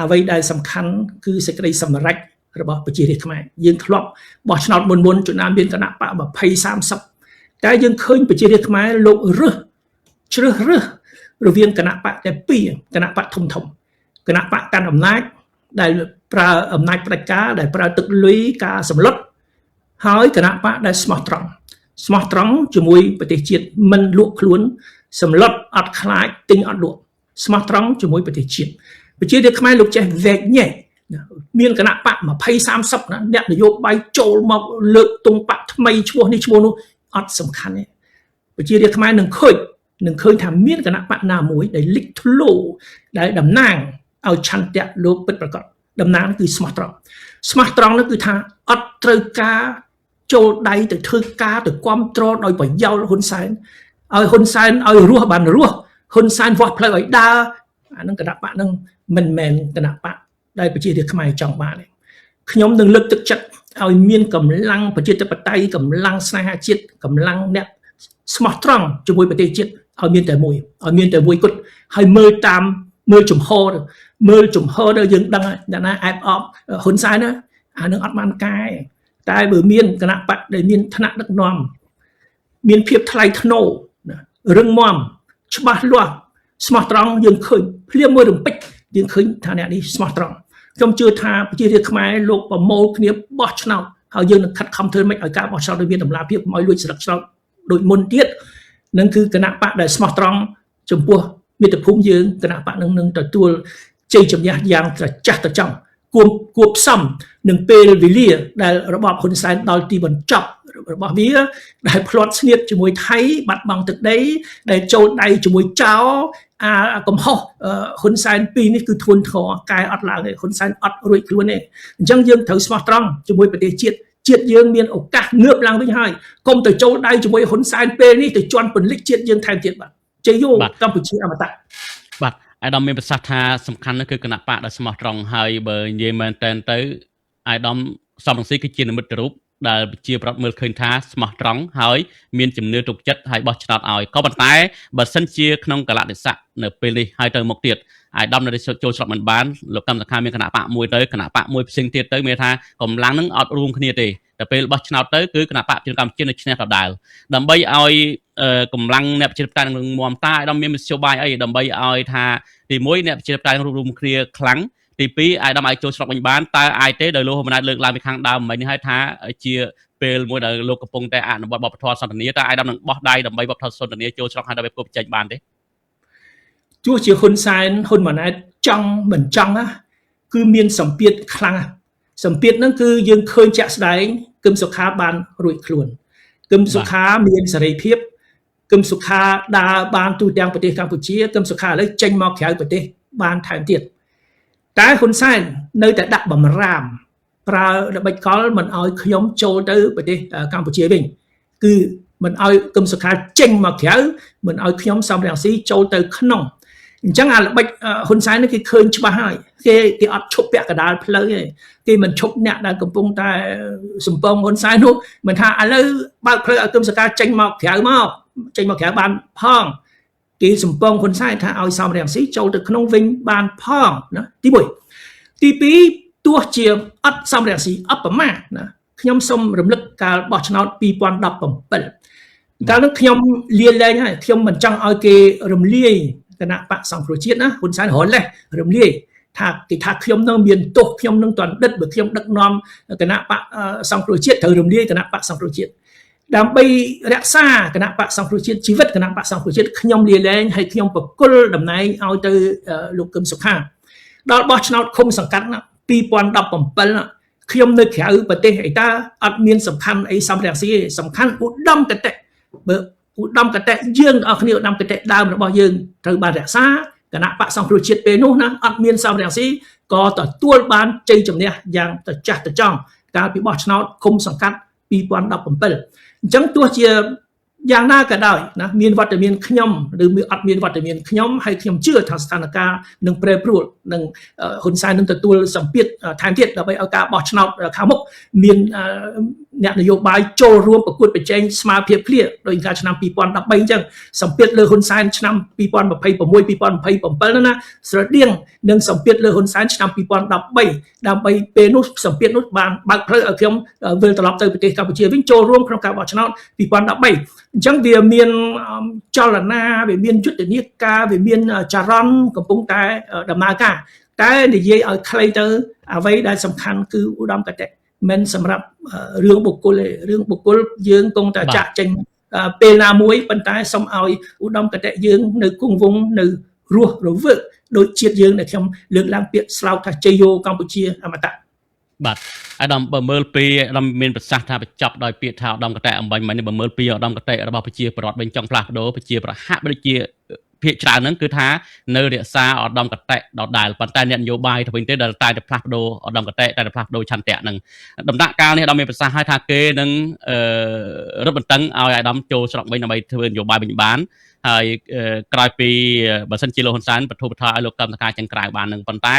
អ្វីដែលសំខាន់គឺសេចក្តីសម្រេចរបស់ប្រជារាស្ត្រខ្មែរយើងធ្លាប់បោះឆ្នោតមុនចំណាំមានគណៈបក20 30តែយើងឃើញប្រជារាស្ត្រខ្មែរលោករើសជ្រើសរើសរវាងគណៈបកតែពីរគណៈបកធំធំគណៈបកកាន់អំណាចដែលប្រើអំណាចផ្ដាច់ការដែលប្រើទឹកលុយការសម្លុតហើយគណៈបកដែលស្មោះត្រង់ស្មោះត្រង់ជាមួយប្រទេសជាតិមិនលក់ខ្លួនសម្លុតអត់ខ្លាចទិញអត់លក់ស្មោះត្រង់ជាមួយប្រទេសជាតិប្រជារាស្ត្រខ្មែរលោកចេះវែកញែកមានគណៈបក20 30ណាអ្នកនយោបាយចូលមកលើកទង់បកថ្មីឈ្មោះនេះឈ្មោះនោះអត់សំខាន់ទេប្រជារាស្ត្រខ្មែរនឹងឃើញថាមានគណៈបកណាមួយដែលលេចធ្លោដែលតំណាងឲ្យឆន្ទៈលោកពិតប្រាកដតំណាងគឺស្មោះត្រង់ស្មោះត្រង់នោះគឺថាអត់ត្រូវការចូលដៃទៅធ្វើការទៅគ្រប់គ្រងដោយប្រយោលហ៊ុនសែនឲ្យហ៊ុនសែនឲ្យរស់បានរស់ហ៊ុនសែនវាស់ផ្លូវឲ្យដើរអានឹងគណៈបកនឹងមិនមែនគណៈបកដែលប្រជារាស្ត្រខ្មែរចង់បានទេខ្ញុំនឹងលើកទឹកចិត្តឲ្យមានកម្លាំងប្រជាធិបតេយ្យកម្លាំងស្នេហាជាតិកម្លាំងអ្នកស្មោះត្រង់ជាមួយប្រទេសជាតិឲ្យមានតែមួយឲ្យមានតែមួយគត់ហើយមើលតាមមើលជំហរមើលជំហរដល់យើងដឹងអ្នកណាអែបអបហ៊ុនសែនណាអានឹងអត់បានកែតែបើមានគណៈបកដែលមានថ្នាក់ដឹកនាំមានភាពថ្លៃថ្នូររឹងមាំ ច្បាស់លាស់ស្មោះត្រង់យើងឃើញភ្លាមមួយរំពេចយើងឃើញថាអ្នកនេះស្មោះត្រង់ខ្ញុំជឿថាប្រជារាស្ត្រខ្មែរលោកប្រមូលគ្នាបោះឆ្នោតហើយយើងនឹងខិតខំធ្វើម៉េចឲ្យការបោះឆ្នោតមានតម្លាភាពកុំឲ្យលួចស្លឹកឆ្នោតដូចមុនទៀតនឹងគឺគណៈបកដែលស្មោះត្រង់ចំពោះមាតុភូមិយើងគណៈបកនឹងទទួលជ័យជំនះយ៉ាងត្រចះត្រចង់គួបផ្សំនឹងពេលវេលាដែលរបបហ៊ុនសែនដល់ទីបញ្ចប់របស់វាដែលភ្លាត់ស្នៀតជាមួយថៃបាត់បង់ទឹកដីដែលចូលដៃជាមួយចោអាកំហុសហ៊ុនសែនពីរនេះគឺធ្ងន់ធ្ងរកែអត់ឡើងទេហ៊ុនសែនអត់រួចខ្លួនទេអញ្ចឹងយើងត្រូវស្មោះត្រង់ជាមួយប្រទេសជាតិជាតិយើងមានឱកាសងើបឡើងវិញហើយកុំទៅចូលដៃជាមួយហ៊ុនសែនពេលនេះទៅជន់ពន្លិចជាតិយើងថែមទៀតបាទជ័យយោកម្ពុជាអមតៈបាទអាយដាមមានប្រសាសន៍ថាសំខាន់នោះគឺគណៈបកដែលស្មោះត្រង់ហើយបើនិយាយមែនតើទៅអាយដាមសំរងស៊ីគឺជានិមិត្តរូបដែលប្រជាប្រដ្ឋមើលឃើញថាស្មោះត្រង់ហើយមានជំនឿទុកចិត្តហើយបោះឆ្នោតឲ្យក៏ប៉ុន្តែបើសិនជាក្នុងកលៈទេសៈនៅពេលនេះហើយទៅមុខទៀតអាយដាមនៅចូលស្រុកមិនបានលោកកម្មសខាមានគណៈបកមួយទៅគណៈបកមួយផ្សេងទៀតទៅមានថាកម្លាំងនឹងអត់រួមគ្នាទេតែពេលបោះឆ្នោតទៅគឺគណៈបកប្រជាជនកម្ពុជានៅឈ្នះដដែលដើម្បីឲ្យកម្លាំងអ្នកប្រជាធិបតេយ្យនឹងមមតាអាយដាមមានមធ្យោបាយអីដើម្បីឲ្យថាទី1អ្នកប្រជាធិបតេយ្យរួមគ្នាខ្លាំងទី2អាយដាមអាចចូលស្រុកវិញបានតើអាចទេដោយលោកហ៊ុនម៉ាណែតលើកឡើងពីខាងដើមមិញនេះហើយថាជាពេលមួយដែលលោកកំពុងតែអនុវត្តបទធម៌សន្ទនាតើអាយដាមនឹងបោះដៃដើម្បីបទធម៌សន្ទនាចូលស្រុកហើយដើម្បីគប់ចេញបានទេទោះជាហ៊ុនសែនហ៊ុនម៉ាណែតចង់មិនចង់ណាគឺមានសម្ពាធខ្លាំងសម្ពាធហ្នឹងគឺយើងឃើញជាក់ស្ដែងគឹមសុខាបានរួចខ្លួនគឹមសុខាមានសេរីភាពគឹមសុខាដើរបានទូទាំងប្រទេសកម្ពុជាគឹមសុខាឥឡូវចេញមកក្រៅប្រទេសបានថែមទៀតតែហ៊ុនសែននៅតែដាក់បំរាមប្រើល្បិចកលមិនឲ្យខ្ញុំចូលទៅប្រទេសកម្ពុជាវិញគឺមិនឲ្យគឹមសុខាចេញមកក្រៅមិនឲ្យខ្ញុំសំរងស៊ីចូលទៅក្នុងអញ្ចឹងអាល្បិចហ៊ុនសែននេះគេឃើញច្បាស់ហើយគេអត់ឈប់ពាក់កណ្ដាលផ្លូវទេគេមិនឈប់អ្នកដែលកំពុងតែសំពងហ៊ុនសែននោះមិនថាឥឡូវបើកផ្លូវឲ្យគឹមសុខាចេញមកក្រៅមកចេញមកក្រៅបានផងគេសំពងហ៊ុនសែនថាឲ្យសំរងស៊ីចូលទៅក្នុងវិញបានផងណាទី1ទី2ទោះជាអត់សំរងស៊ីអបប្រមាណណាខ្ញុំសូមរំលឹកកាលបោះឆ្នោត2017កាលនោះខ្ញុំលាលែងហើយខ្ញុំមិនចង់ឲ្យគេរំលាយគណៈបកសង្គ្រោះជាតិណាហ៊ុនសែនរលេះរំលាយថាគេថាខ្ញុំនឹងមានទោសខ្ញុំនឹងតណ្ឌិតបើខ្ញុំដឹកនាំគណៈបកសង្គ្រោះជាតិត្រូវរំលាយគណៈបកសង្គ្រោះជាតិដើម្បីរក្សាគណៈបកសង្គ្រោះជាតិជីវិតគណៈបកសង្គ្រោះជាតិខ្ញុំលាលែងហើយខ្ញុំប្រគល់តំណែងឲ្យទៅលោកកឹមសុខាដល់បោះឆ្នោតឃុំសង្កាត់2017ខ្ញុំនៅក្រៅប្រទេសអីតាអត់មានសំខាន់អីសំរងស៊ីទេសំខាន់ឧត្តមគតិបើឧត្តមគតិយើងទាំងអស់គ្នាឧត្តមគតិដើមរបស់យើងត្រូវបានរក្សាគណៈបកសង្គ្រោះជាតិពេលនោះណាអត់មានសំរងស៊ីក៏ទទួលបានជ័យជំនះយ៉ាងត្រចះត្រចង់កាលពីបោះឆ្នោតឃុំសង្កាត់2017អញ្ចឹងទោះជាយ៉ាងណាក៏ដោយណាមានវត្តមានខ្ញុំឬអត់មានវត្តមានខ្ញុំហើយខ្ញុំជឿថាស្ថានភាពនឹងប្រែប្រួលនឹងហ៊ុនសែននឹងទទួលសម្ពាធថែមទៀតដើម្បីឲ្យការបោះឆ្នោតខាងមុខមានអ្នកនយោបាយចូលរួមប្រកួតប្រជែងស្មើភាពគ្នាដោយកាលឆ្នាំ2013អញ្ចឹងសម្ពាធលើហ៊ុនសែនឆ្នាំ2026 2027ណាស្រដៀងនឹងសម្ពាធលើហ៊ុនសែនឆ្នាំ2013ដើម្បីពេលនោះសម្ពាធនោះបានបើកផ្លូវឲ្យខ្ញុំវិលត្រឡប់ទៅប្រទេសកម្ពុជាវិញចូលរួមក្នុងការបោះឆ្នោត2013អញ្ចឹងវាមានចលនាវាមានយុទ្ធនាការវាមានចរន្តកំពុងតែដំណើរការតែនិយាយឲ្យខ្លីទៅអ្វីដែលសំខាន់គឺឧត្តមគតិមិនសម្រាប់រឿងបុគ្គលទេរឿងបុគ្គលយើងគង់តែចាក់ចេញពេលណាមួយប៉ុន្តែសូមឲ្យឧត្តមគតិយើងនៅគង់វង្សនៅរស់រវើកដូចជាតិយើងដែលខ្ញុំលើកឡើងពាក្យស្លោកថាជ័យយោកម្ពុជាអមតៈបាទអាដាមបើមើលពីអាដាមមានប្រសាសន៍ថាបញ្ចប់ដោយពាក្យថាឧត្តមគតិអំបញ្ញមិញបើមើលពីឧត្តមគតិរបស់ប្រជាពលរដ្ឋវិញចង់ផ្លាស់ប្ដូរប្រជាប្រហាក់ដូចជាភាគច្រើនហ្នឹងគឺថានៅរក្សាឧត្តមគតិដដែលប៉ុន្តែអ្នកនយោបាយទៅវិញទេដែលតែផ្លាស់ប្ដូរឧត្តមគតិតែផ្លាស់ប្ដូរឆន្ទៈហ្នឹងដំណាក់កាលនេះអាដាមមានប្រសាសន៍ឲ្យថាគេនឹងរឹតបន្តឹងឲ្យអាដាមចូលស្រុកវិញដើម្បីធ្វើនយោបាយវិញបានហើយក្រោយពីបើសិនជាលោកហ៊ុនសែនបធូបថយឲ្យលោកកម្មសខាចឹងក្រៅបាននឹងប៉ុន្តែ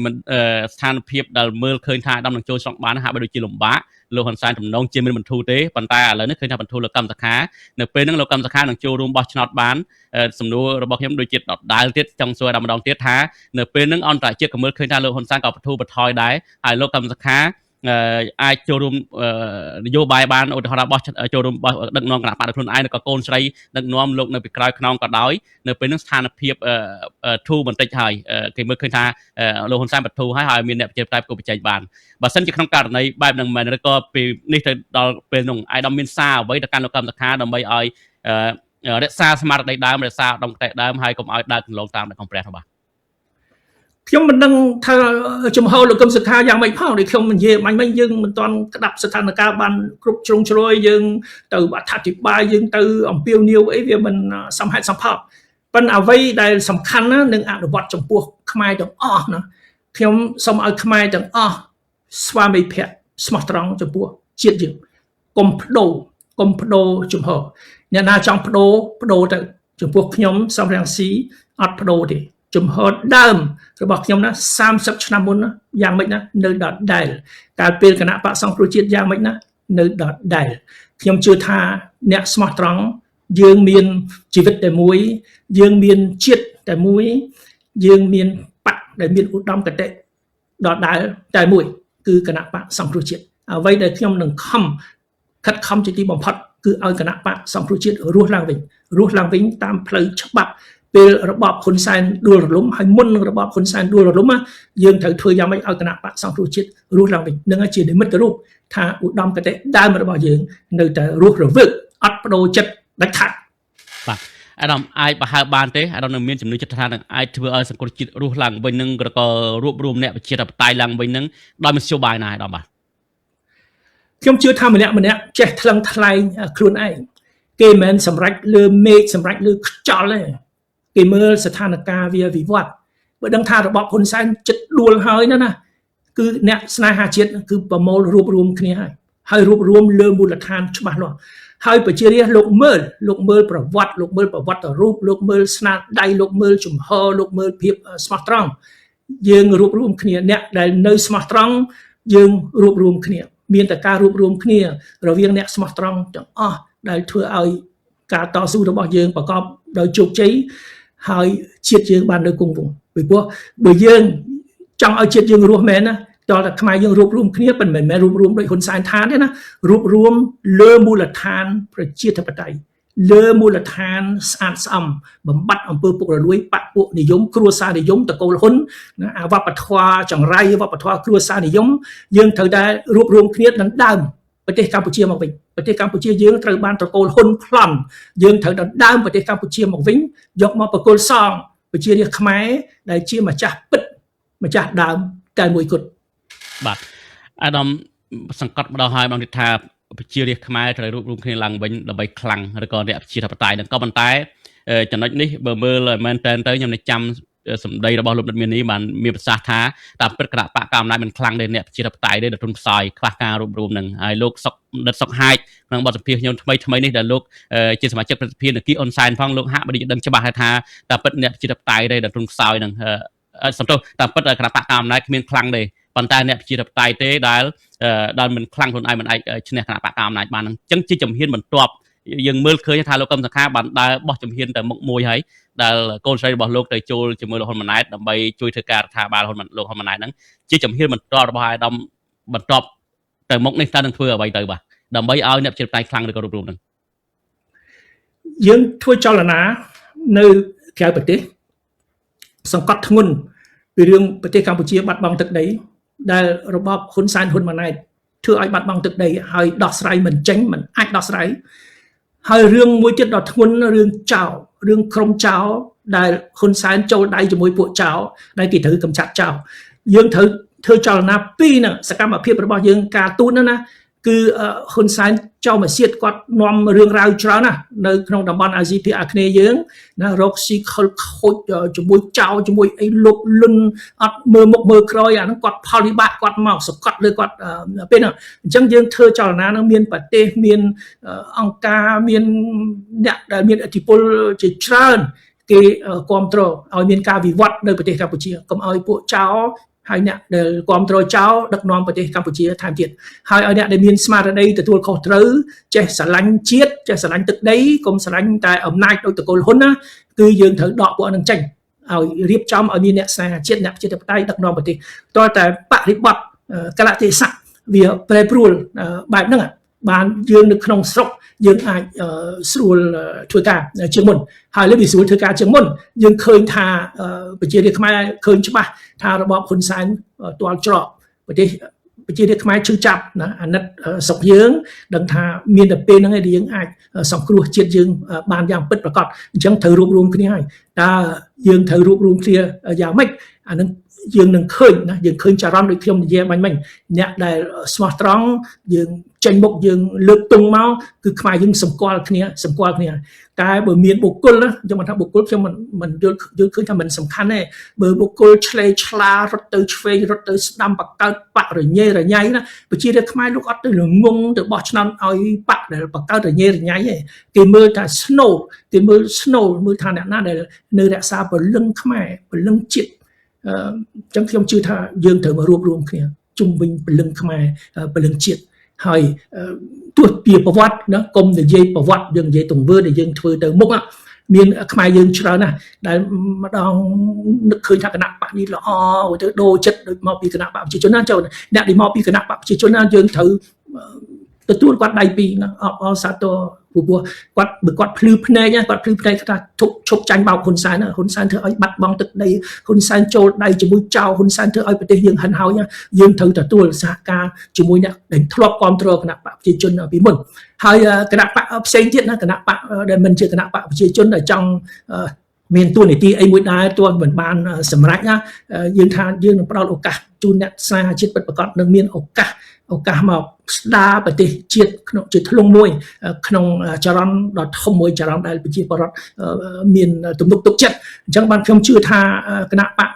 មិនស្ថានភាពដែលមើលឃើញថាអាដាមនឹងចូលស្រុកបានហាក់បីដូចជាលំបាកលោកហ៊ុនសែនទំនងជាមិនបន្ធូរទេប៉ុន្តែឥឡូវនេះឃើញថាបន្ធូរលោកកម្មសខានៅពេលហ្នឹងលោកកម្មសខានឹងចូលរួមបោះឆ្នោតបានសំណួររបស់ខ្ញុំដូចជាដដែលទៀតចង់សួរអាដាមម្ដងទៀតថានៅពេលហ្នឹងអន្តរជាតិក៏មើលឃើញថាលោកហ៊ុនសែនក៏បន្ធូរបន្ថយដែរហើយលោកកម្មសខា អាចចូលរួមនយោបាយបានឧទាហរណ៍បោះចូលរួមបោះដឹកនាំគណៈបកខ្លួនឯងឬក៏កូនស្រីដឹកនាំលោកនៅពីក្រោយខ្នងក៏ដោយនៅពេលនោះស្ថានភាពធូរបន្តិចហើយគេមើលឃើញថាលោកហ៊ុនសែនបធូរហើយហើយមានអ្នកប្រជាធិបតេយ្យប្រកួតប្រជែងបានបើសិនជាក្នុងករណីបែបហ្នឹងមែនឬក៏ពីនេះទៅដល់ពេលនោះអាយដាមមានសារអ្វីទៅកាន់លោកកឹមសុខាដើម្បីឲ្យរក្សាស្មារតីដើមរក្សាឧត្តមគតិដើមហើយកុំឲ្យដើរកន្លងតាមនៅក្នុងព្រះនោះបាទ ខ្ញុំមិនដឹងថាចំហលោកកឹមសុខាយ៉ាងម៉េចផងដែលខ្ញុំនិយាយបាញ់មិញយើងមិនទាន់ក្តាប់ស្ថានភាពបានគ្រប់ជ្រុងជ្រោយយើងទៅអធិប្បាយយើងទៅអំពាវនាវអីវាមិនសមហេតុសមផលប៉ុន្តែអ្វីដែលសំខាន់ណានឹងអនុវត្តចំពោះខ្មែរទាំងអស់ណាខ្ញុំសូមឲ្យខ្មែរទាំងអស់ស្វាមីភក្តិស្មោះត្រង់ចំពោះជាតិយើងកុំបដូរកុំបដូរជំហរអ្នកណាចង់បដូរបដូរទៅចំពោះខ្ញុំសំរងស៊ីអត់បដូរទេជំហរដើមរបស់ខ្ញុំណា30ឆ្នាំមុនណាយ៉ាងម៉េចណានៅដដែលកាលពេលគណៈបកសង្គ្រោះជាតិយ៉ាងម៉េចណានៅដដែលខ្ញុំជឿថាអ្នកស្មោះត្រង់យើងមានជីវិតតែមួយយើងមានជាតិតែមួយយើងមានបកដែលមានឧត្តមគតិដដែលតែមួយគឺគណៈបកសង្គ្រោះជាតិអ្វីដែលខ្ញុំនឹងខំខិតខំជាទីបំផុតគឺឲ្យគណៈបកសង្គ្រោះជាតិរស់ឡើងវិញរស់ឡើងវិញតាមផ្លូវច្បាប់ពេលរបបហ៊ុនសែនដួលរលំហើយមុននឹងរបបហ៊ុនសែនដួលរលំយើងត្រូវធ្វើយ៉ាងម៉េចឲ្យគណៈបកសង្គ្រោះជាតិរស់ឡើងវិញនឹងជានិមិត្តរូបថាឧត្តមគតិដើមរបស់យើងនៅតែរស់រវើកអត់បដូរចិត្តដាច់ខាត បាទអាដាមអាចប្រហើបបានទេអាដាមនឹងមានជំនឿចិត្តថានឹងអាចធ្វើឲ្យសង្គមជាតិរស់ឡើងវិញនឹងក៏រួបរวมអ្នកប្រជាធិបតេយ្យឡើងវិញនឹងដោយមធ្យោបាយណាអាដាមបាទ ខ្ញុំជឿថាម្នាក់ម្នាក់ចេះថ្លឹងថ្លែងខ្លួនឯងគេមិនមែនសម្រេចលើមេឃសម្រេចលើខ្យល់ទេគេមើលស្ថានភាពវាវិវត្តបើដឹងថារបបហ៊ុនសែនចិត្តដួលហើយណាណាគឺអ្នកស្នេហាជាតិគឺប្រមូលរួបរวมគ្នាហើយហើយរួបរวมលើមូលដ្ឋានច្បាស់លាស់ហើយប្រជារាស្ត្រលោកមើលលោកមើលប្រវត្តិលោកមើលប្រវត្តិរូបលោកមើលស្នាដៃលោកមើលជំហរលោកមើលភាពស្មោះត្រង់យើងរួបរวมគ្នាអ្នកដែលនៅស្មោះត្រង់យើងរួបរวมគ្នាមានតែការរួបរวมគ្នារវាងអ្នកស្មោះត្រង់ទាំងអស់ដែលធ្វើឲ្យការតស៊ូរបស់យើងប្រកបដោយជោគជ័យហើយជាតិយើងបាននៅគង់វង្សពីព្រោះបើយើងចង់ឲ្យជាតិយើងរស់មែនណាតើតែខ្មែរយើងរួបរวมគ្នាប៉ុន្តែមិនមែនរួបរวมដោយហ៊ុនសែនថាទេណារួបរวมលើមូលដ្ឋានប្រជាធិបតេយ្យលើមូលដ្ឋានស្អាតស្អំបំបត្តិអំពើពុករលួយបពពួកនិយមគ្រួសារនិយមតកូលហ៊ុនណាអវបធម៌ចង្រៃវប្បធម៌គ្រួសារនិយមយើងត្រូវតែរួបរวมគ្នាដណ្ដើមប្រទេសកម្ពុជាមកវិញប្រទេសកម្ពុជាយើងត្រូវបានត្រកូលហ៊ុនប្លន់យើងត្រូវដណ្ដើមប្រទេសកម្ពុជាមកវិញយកមកប្រគល់សងប្រជារាស្ត្រខ្មែរដែលជាម្ចាស់ពិតម្ចាស់ដើមតែមួយគត់ បាទអាដាមសង្កត់ម្ដងហើយម្ដងទៀតថាប្រជារាស្ត្រខ្មែរត្រូវរួបរวมគ្នាឡើងវិញដើម្បីខ្លាំងឬក៏អ្នកប្រជាធិបតេយ្យនឹងក៏ប៉ុន្តែចំណុចនេះបើមើលមែនតើទៅខ្ញុំនៅចាំសម្ដីរបស់លោកដិតមាននេះបានមានប្រសាសន៍ថាតាមពិតគណៈបកកណ្ដាលអំណាចមិនខ្លាំងទេអ្នកប្រជាធិបតេយ្យទេដែលទុនខ្សោយខ្វះការរួបរวมនឹងហើយលោកសុកដិតសុកហាជក្នុងបទសម្ភាសន៍ខ្ញុំថ្មីថ្មីនេះដែលលោកជាសមាជិកប្រតិភិនគីអ៊ុនសែនផងលោកហាក់បីដឹងច្បាស់ហើយថាតាមពិតអ្នកប្រជាធិបតេយ្យទេដែលទុនខ្សោយនឹងសំទោសតាមពិតគណៈបកកណ្ដាលអំណាចគ្មានខ្លាំងទេប៉ុន្តែអ្នកប្រជាធិបតេយ្យទេដែលដែលមិនខ្លាំងខ្លួនឯងមិនអាចឈ្នះគណៈបកកណ្ដាលអំណាចបានហ្នឹងអញ្ចឹងជាជំហានបន្ទាប់យើងមើលឃើញថាលោកកឹមសុខាបានដើរបោះជំហានទៅមុខមួយហើយដែលកូនស្រីរបស់លោកទៅចូលជាមួយលោកហ៊ុនម៉ាណែតដើម្បីជួយធ្វើការរដ្ឋាភិបាលលោកហ៊ុនម៉ាណែតហ្នឹងជាជំហានបន្ទាប់របស់អាយដាមបន្ទាប់ទៅមុខនេះតើនឹងធ្វើអ្វីទៅបាទដើម្បីឲ្យអ្នកប្រជាធិបតេយ្យខ្លាំងឬក៏រួបរวมហ្នឹង យើងធ្វើចលនានៅក្រៅប្រទេសសង្កត់ធ្ងន់ពីរឿងប្រទេសកម្ពុជាបាត់បង់ទឹកដីដែលរបបហ៊ុនសែនហ៊ុនម៉ាណែតធ្វើឲ្យបាត់បង់ទឹកដីហើយដោះស្រាយមិនចេញមិនអាចដោះស្រាយហើយរឿងមួយទៀតដ៏ធ្ងន់រឿងចោលរឿងក្រុមចោលដែលហ៊ុនសែនចូលដៃជាមួយពួកចោលដែលគេត្រូវកម្ចាត់ចោលយើងត្រូវធ្វើចលនាពីរហ្នឹងសកម្មភាពរបស់យើងការទូតហ្នឹងណាគឺហ៊ុនសែនចៅមកសៀតគាត់នាំរឿងរ៉ាវច្រើនណាស់នៅក្នុងតំបន់អាស៊ីភាគអាគ្នេយ៍យើងណារកស៊ីខលខូចជាមួយចៅជាមួយអីលុបលុនអត់មើលមុខមើលក្រោយអាហ្នឹងគាត់ផលវិបាកគាត់មកសកត់លើគាត់ពេលហ្នឹងអញ្ចឹងយើងធ្វើចលនាហ្នឹងមានប្រទេសមានអង្គការមានអ្នកដែលមានឥទ្ធិពលជាច្រើនគេគ្រប់គ្រងឲ្យមានការវិវត្តនៅប្រទេសកម្ពុជាកុំឲ្យពួកចៅហើយអ្នកដែលគ្រប់គ្រងចោលដឹកនាំប្រទេសកម្ពុជាថែមទៀតហើយឲ្យអ្នកដែលមានស្មារតីទទួលខុសត្រូវចេះស្រឡាញ់ជាតិចេះស្រឡាញ់ទឹកដីកុំស្រឡាញ់តែអំណាចដោយតកូលហ៊ុនណាគឺយើងត្រូវដកពួកនឹងចេញឲ្យរៀបចំឲ្យមានអ្នកស្នេហាជាតិអ្នកប្រជាធិបតេយ្យដឹកនាំប្រទេសតើតែបរិបត្តិកលៈទេសៈ វាប្រែប្រួលបែបហ្នឹងបានយើងនៅក្នុងស្រុកយើងអាចស្រួលធ្វើការជាងមុនហើយលើវាស្រួលធ្វើការជាងមុនយើងឃើញថាប្រជារាស្ត្រខ្មែរឃើញច្បាស់ថារបបហ៊ុនសែនទាល់ច្រកប្រទេសប្រជារាស្ត្រខ្មែរឈឺចាប់ណាអាណិតស្រុកយើងដឹងថាមានតែពេលហ្នឹងឯងដែលយើងអាចសង្គ្រោះជាតិយើងបានយ៉ាងពិតប្រាកដអញ្ចឹងត្រូវរួបរួមគ្នាហើយតើយើងត្រូវរួបរួមគ្នាយ៉ាងម៉េចអានឹងយើងនឹងឃើញណាយើងឃើញចរន្តដូចខ្ញុំនិយាយបាញ់មិញអ្នកដែលស្មោះត្រង់យើងចេញមុខយើងលើកទង់មកគឺខ្មែរយើងសម្គាល់គ្នាសម្គាល់គ្នាតែបើមានបុគ្គលណាខ្ញុំមិនថាបុគ្គលខ្ញុំមិនយល់យល់ឃើញថាមិនសំខាន់ទេបើបុគ្គលឆ្លេឆ្លារត់ទៅឆ្វេងរត់ទៅស្ដាំបកើតបករញ៉េរញ៉ៃណាប្រជារាស្ត្រខ្មែរលោកអត់ទៅល្ងងទៅបោះឆ្នោតឲ្យបកដែលបកើតរញ៉េរញ៉ៃទេគេមើលថា snow គេមើល snow មើលថាអ្នកណាដែលនៅរក្សាពលឹងខ្មែរពលឹងជាតិអញ្ចឹងខ្ញុំជឿថាយើងត្រូវមករួបរួមគ្នាជុំវិញពលឹងខ្មែរពលឹងជាតិហើយទោះពីប្រវត្តិណាកុំនិយាយប្រវត្តិយើងនិយាយទង្វើដែលយើងធ្វើទៅមុខមានខ្មែរយើងច្រើនណាស់ដែលម្ដងនឹកឃើញថាគណៈបកនេះល្អទៅដូរចិត្តដូចមកពីគណៈបកប្រជាជនណាចូលអ្នកដែលមកពីគណៈបកប្រជាជនណាយើងត្រូវទទួលគាត់ដៃពីរណាអបអរសាទរព្រោះគាត់បើគាត់ភ្លឺភ្នែកគាត់ភ្លឺភ្នែកថាឈប់ឈប់ចាញ់បោកហ៊ុនសែនហ៊ុនសែនធ្វើឲ្យបាត់បង់ទឹកដីហ៊ុនសែនចូលដៃជាមួយចៅហ៊ុនសែនធ្វើឲ្យប្រទេសយើងហិនហោចយើងត្រូវទទួលសហការជាមួយអ្នកដែលធ្លាប់គ្រប់គ្រងគណៈបកប្រជាជនពីមុនហើយគណៈបកផ្សេងទៀតណាគណៈបកដែលមិនជាគណៈបកប្រជាជនដែលចង់មានទួនាទីអីមួយដែរទោះមិនបានសម្រេចណាយើងថាយើងនឹងផ្ដល់ឱកាសជូនអ្នកស្នេហាជាតិពិតប្រាកដនឹងមានឱកាសមកស្ដារប្រទេសជាតិក្នុងជាធ្លុងមួយក្នុងចរន្តដ៏ធំមួយចរន្តដែលប្រជាពលរដ្ឋមានទំនុកទុកចិត្តអញ្ចឹងបានខ្ញុំជឿថាគណៈបក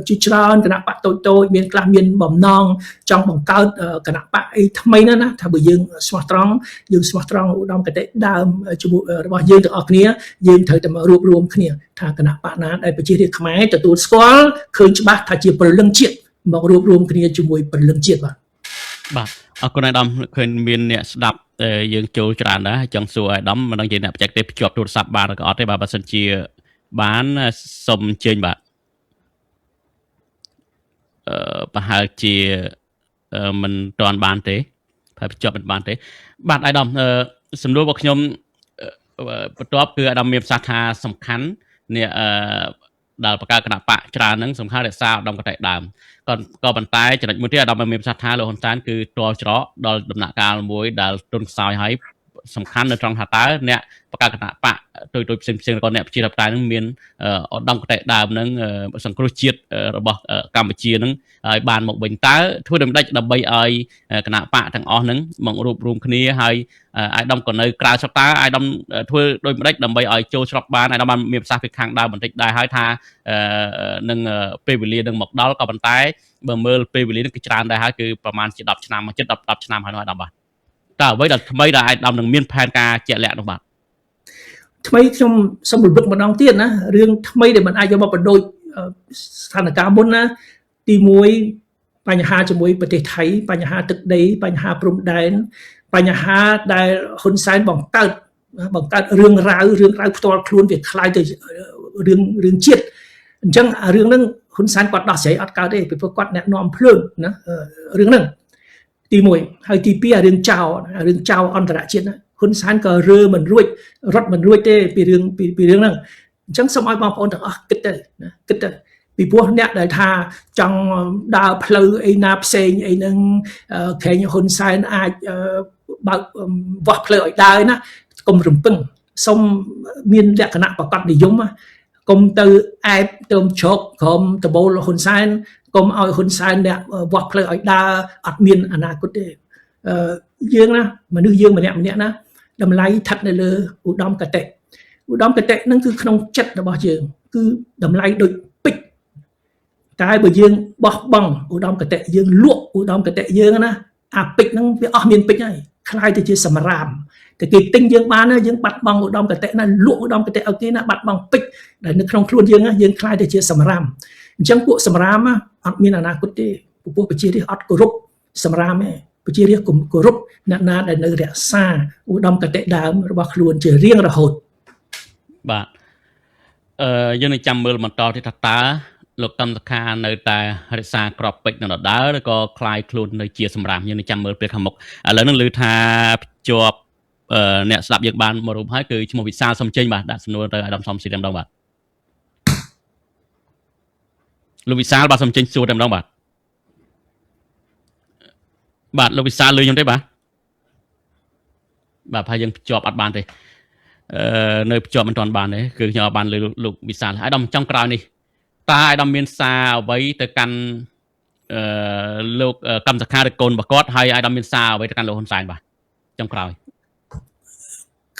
ជាច្រើនគណៈបកតូចតូចមានខ្លះមានបំណងចង់បង្កើតគណៈបកអីថ្មីណាស់ណាថាបើយើងស្មោះត្រង់យើងស្មោះត្រង់ឧត្តមគតិដើមជាមួយរបស់យើងទាំងអស់គ្នាយើងត្រូវតែមករួបរួមគ្នាថាគណៈបកណាដែលប្រជារាស្ត្រខ្មែរទទួលស្គាល់ឃើញច្បាស់ថាជាព្រលឹងជាតិមករួបរួមគ្នាជាមួយព្រលឹងជាតិបាទបាទអរគុណអាដាមឃើញមានអ្នកស្ដាប់យើងចូលច្រើនដែរចង់សួរអាដាមមិនដឹងជាអ្នកបច្ចេកទេសភ្ជាប់ទូរស័ព្ទបានឬក៏អត់ទេបាទបើសិនជាបានសូមអញ្ជើញបាទប្រហែលជាមិនទាន់បានទេប្រហែលភ្ជាប់មិនបានទេបាទអាដាមសំណួររបស់ខ្ញុំបន្ទាប់គឺអាដាមមានប្រសាសន៍ថាសំខាន់អ្នកដែលបង្កើតគណៈបកច្រើនហ្នឹងសំខាន់រក្សាឧត្តមគតិដើមក៏ប៉ុន្តែចំណុចមួយទៀតអាដាមមានប្រសាសន៍ថាលោកហ៊ុនសែនគឺទាល់ច្រកដល់ដំណាក់កាលមួយដែលទុនខ្សោយហើយសំខាន់នៅត្រង់ថាតើអ្នកបង្កើតគណៈបកតូចៗផ្សេងៗក៏អ្នកប្រជាធិបតេយ្យហ្នឹងមានឧត្តមគតិដើមហ្នឹងសង្គ្រោះជាតិរបស់កម្ពុជាហ្នឹងឲ្យបានមកវិញតើធ្វើដូចម្ដេចដើម្បីឲ្យគណៈបកទាំងអស់ហ្នឹងមករួបរួមគ្នាហើយអាយដាមក៏នៅក្រៅស្រុកតើអាយដាមធ្វើដូចម្ដេចដើម្បីឲ្យចូលស្រុកបានអាយដាមបានមានប្រសាសន៍ពីខាងដើមបន្តិចដែរហើយថានឹងពេលវេលានឹងមកដល់ក៏ប៉ុន្តែបើមើលពេលវេលានឹងគឺច្រើនដែរហើយគឺប្រហែលជា10ឆ្នាំជិត10ឆ្នាំហើយនោះអាយដាមបាទតើអ្វីដែលថ្មីដែលអាយដាមនឹងមានផែនការជាក់លាក់នោះបាទថ្មីខ្ញុំសូមរំលឹកម្ដងទៀតណារឿងថ្មីដែលមិនអាចយកមកបដូចស្ថានភាពមុនណាទី1បញ្ហាជាមួយប្រទេសថៃបញ្ហាទឹកដីបញ្ហាព្រំដែនបញ្ហាដែលហ៊ុនសែនបង្កើតរឿងរ៉ាវផ្ទាល់ខ្លួនវាคล้ายទៅរឿងជាតិអញ្ចឹងរឿងហ្នឹងហ៊ុនសែនគាត់ដោះស្រាយអត់កើតទេពីព្រោះគាត់អ្នកនាំភ្លើងណារឿងហ្នឹងទី1ហើយទី2រឿងចោលអន្តរជាតិណាហ៊ុនសែនក៏រើមិនរួចរត់មិនរួចទេពីរឿងហ្នឹងអញ្ចឹងសូមឲ្យបងប្អូនទាំងអស់គិតទៅណាគិតទៅពីព្រោះអ្នកដែលថាចង់ដើរផ្លូវអីណាផ្សេងអីហ្នឹងក្រែងហ៊ុនសែនអាចបើកវាស់ផ្លូវឲ្យដើរណាកុំរំពឹងសូមមានលក្ខណៈប្រកបនិយមកុំទៅអែបទៅជ្រកក្រុមដបូលហ៊ុនសែនកុំឲ្យហ៊ុនសែនអ្នកវាស់ផ្លូវឲ្យដើរអត់មានអនាគតទេយើងណាមនុស្សយើងម្នាក់ម្នាក់ណាតម្លៃស្ថិតនៅលើឧត្តមគតិឧត្តមគតិហ្នឹងគឺក្នុងចិត្តរបស់យើងគឺតម្លៃដូចពេជ្រតែបើយើងបោះបង់ឧត្តមគតិយើងលក់ឧត្តមគតិយើងណាអាពេជ្រហ្នឹងវាអស់មានពេជ្រហើយคล้ายទៅជាសម្រាមតែគេទិញយើងបានណាយើងបាត់បង់ឧត្តមគតិណាលក់ឧត្តមគតិឲ្យគេណាបាត់បង់ពេជ្រដែលនៅក្នុងខ្លួនយើងណាយើងคล้ายទៅជាសម្រាមអញ្ចឹងពួកសម្រាមអត់មានអនាគតទេព្រោះប្រជារាស្ត្រអត់គោរពសម្រាមទេប្រជារាស្ត្រគោរពអ្នកណាដែលនៅរក្សាឧត្តមគតិដើមរបស់ខ្លួនជារៀងរហូតបាទយើងនឹងចាំមើលបន្តទៀតថាតើ លោកកឹមសុខានៅតែរក្សាក្របពេជ្រនៅដដែលឬក៏คลายខ្លួននៅជាសម្រាប់យើងនឹងចាំមើលពេលខាងមុខឥឡូវនឹងឮថាភ្ជាប់អ្នកស្ដាប់យើងបានមករួមហើយគឺឈ្មោះវិសាលសំចេញបាទដាក់សំណួរទៅអាដាមសំស៊ីតែម្ដងបាទលោកវិសាលបាទសំចេញសួរតែម្ដងបាទបាទលោកវិសាលលឺខ្ញុំទេបាទបាទហើយយើងភ្ជាប់អត់បានទេនៅភ្ជាប់មិនទាន់បានទេគឺខ្ញុំអត់បានលឺលោកវិសាលហើយដល់ចុងក្រោយនេះតើអាដាមមានសារអ្វីទៅកាន់លោកកម្មសខាឬកូនរបស់គាត់ហើយអាដាមមានសារអ្វីទៅកាន់លោកហ៊ុនសែនបាទចុងក្រោយ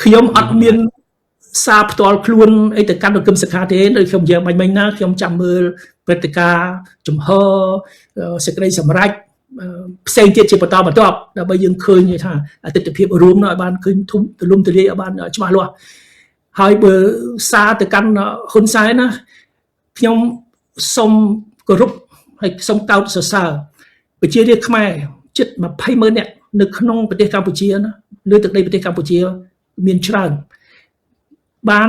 ខ្ញុំអត់មានសារផ្ទាល់ខ្លួនអីទៅកាន់លោកកឹមសុខាទេដូចខ្ញុំនិយាយបាញ់មិញណាខ្ញុំចាំមើលព្រឹត្តិការណ៍ចំហសេចក្តីសម្រេចផ្សេងទៀតជាបន្តបន្ទាប់ដើម្បីយើងឃើញថាទិដ្ឋភាពរួមនោះឲ្យបានឃើញធំទូលំទូលាយឲ្យបានច្បាស់លាស់ហើយបើសារទៅកាន់ហ៊ុនសែនណាខ្ញុំសូមគោរពហើយសូមកោតសរសើរប្រជារាស្ត្រខ្មែរជិត20ម៉ឺននាក់នៅក្នុងប្រទេសកម្ពុជាណាលើទឹកដីប្រទេសកម្ពុជាមានច្រើនបាន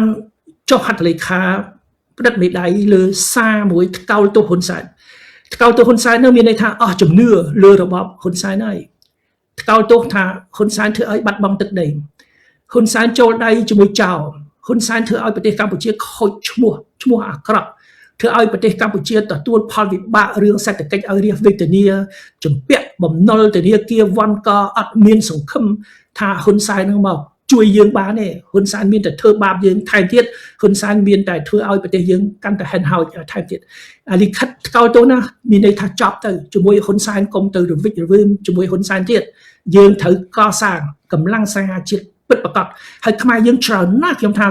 ចុះហត្ថលេខាផ្ដិតមេដៃលើសារមួយថ្កោលទោសហ៊ុនសែនថ្កោលទោសហ៊ុនសែននោះមានន័យថាអស់ជំនឿលើរបបហ៊ុនសែនហើយថ្កោលទោសថាហ៊ុនសែនធ្វើឲ្យបាត់បង់ទឹកដីហ៊ុនសែនចូលដៃជាមួយចោរហ៊ុនសែនធ្វើឲ្យប្រទេសកម្ពុជាខូចឈ្មោះអាក្រក់ធ្វើឲ្យប្រទេសកម្ពុជាទទួលផលវិបាករឿងសេដ្ឋកិច្ចឲ្យរាជវេទនាជំពាក់បំណុលធនាគារវ៉ាន់កអត់មានសង្ឃឹមថាហ៊ុនសែននឹងមកជួយយើងបានទេហ៊ុនសែនមានតែធ្វើបាបយើងថែមទៀតហ៊ុនសែនមានតែធ្វើឲ្យប្រទេសយើងកាន់តែហិនហោចថែមទៀតអាលិខិតថ្កោលទោសណាមានន័យថាចប់ទៅជាមួយហ៊ុនសែនកុំទៅរវិចរវើមជាមួយហ៊ុនសែនទៀតយើងត្រូវកសាងកម្លាំងសង្ហាជាតិពិតប្រាកដហើយខ្មែរយើងច្រើនណាស់ខ្ញុំថា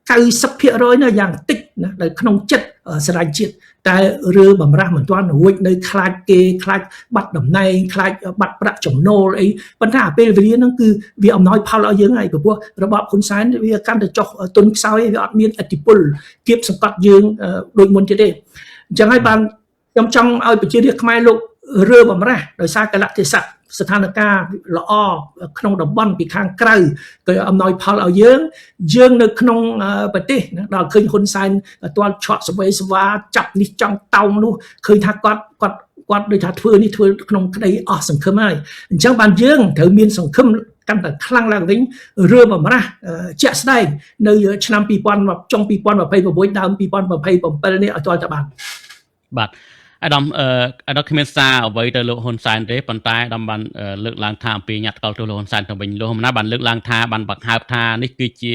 90% ណាយ៉ាងតិចណាដែលក្នុងចិត្តស្រឡាញ់ជាតិតែរើបំរាស់មិនទាន់រួចនៅខ្លាចគេខ្លាចបាត់តំណែងខ្លាចបាត់ប្រាក់ចំណូលអីប៉ុន្តែអាពេលវេលាហ្នឹងគឺវាអំណោយផលឲ្យយើងហើយព្រោះរបបហ៊ុនសែនវាកាន់តែចុះទុនខ្សោយវាអត់មានឥទ្ធិពលគៀបសង្កត់យើងដូចមុនទៀតទេអញ្ចឹងហើយបានខ្ញុំចង់ឲ្យប្រជារាស្ត្រខ្មែរលោករើបំរាស់ដោយសារកលៈទេសៈស្ថានភាពល្អក្នុងតំបន់ពីខាងក្រៅក៏អំណោយផលឲ្យយើងយើងនៅក្នុងប្រទេសណាដល់ឃើញហ៊ុនសែនទាល់ឆក់សវេសវ៉ាចាប់នេះចង់តោងនោះឃើញថាគាត់គាត់គាត់ដូចថាធ្វើនេះធ្វើក្នុងក្តីអស់សង្ឃឹមហើយអញ្ចឹងបានយើងត្រូវមានសង្ឃឹមកាន់តែខ្លាំងឡើងវិញរើបំរាស់ជាក់ស្ដែងនៅឆ្នាំ2000ចុង2026ដើម2027នេះឲ្យទាល់តែបានបាទអាដាមអាដាមគ្មានសារអ្វីទៅលោកហ៊ុនសែនទេប៉ុន្តែអាដាមបានលើកឡើងថាអំពីញត្តិកោតទោសលោកហ៊ុនសែនទៅវិញលោកហ៊ុនម៉ាណែតបានលើកឡើងថាបានបង្ហើបថានេះគឺជា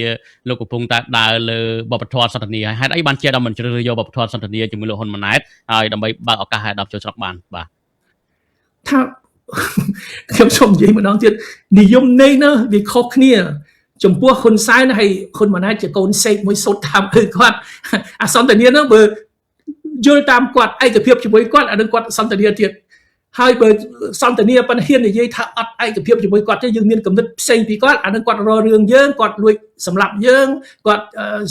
លោកកំពុងតែដើរលើវប្បធម៌សន្ទនាហើយហេតុអីបានជាអាដាមមិនជ្រើសរើសយកវប្បធម៌សន្ទនាជាមួយលោកហ៊ុនម៉ាណែតហើយដើម្បីបើកឱកាសឲ្យអាដាមចូលស្រុកបានបាទថាខ្ញុំសូមនិយាយម្ដងទៀតនិយមន័យណាវាខុសគ្នាចំពោះហ៊ុនសែនហើយហ៊ុនម៉ាណែតជាកូនសេកមួយសូត្រតាមឪគាត់អាសន្ទនាហ្នឹងបើយល់តាមគាត់ឯកភាពជាមួយគាត់អានឹងគាត់សន្ទនាទៀតហើយបើសន្ទនាប៉ុន្តែហ៊ាននិយាយថាអត់ឯកភាពជាមួយគាត់ទេយើងមានគំនិតផ្សេងពីគាត់អានឹងគាត់រករឿងយើងគាត់លួចសម្លាប់យើងគាត់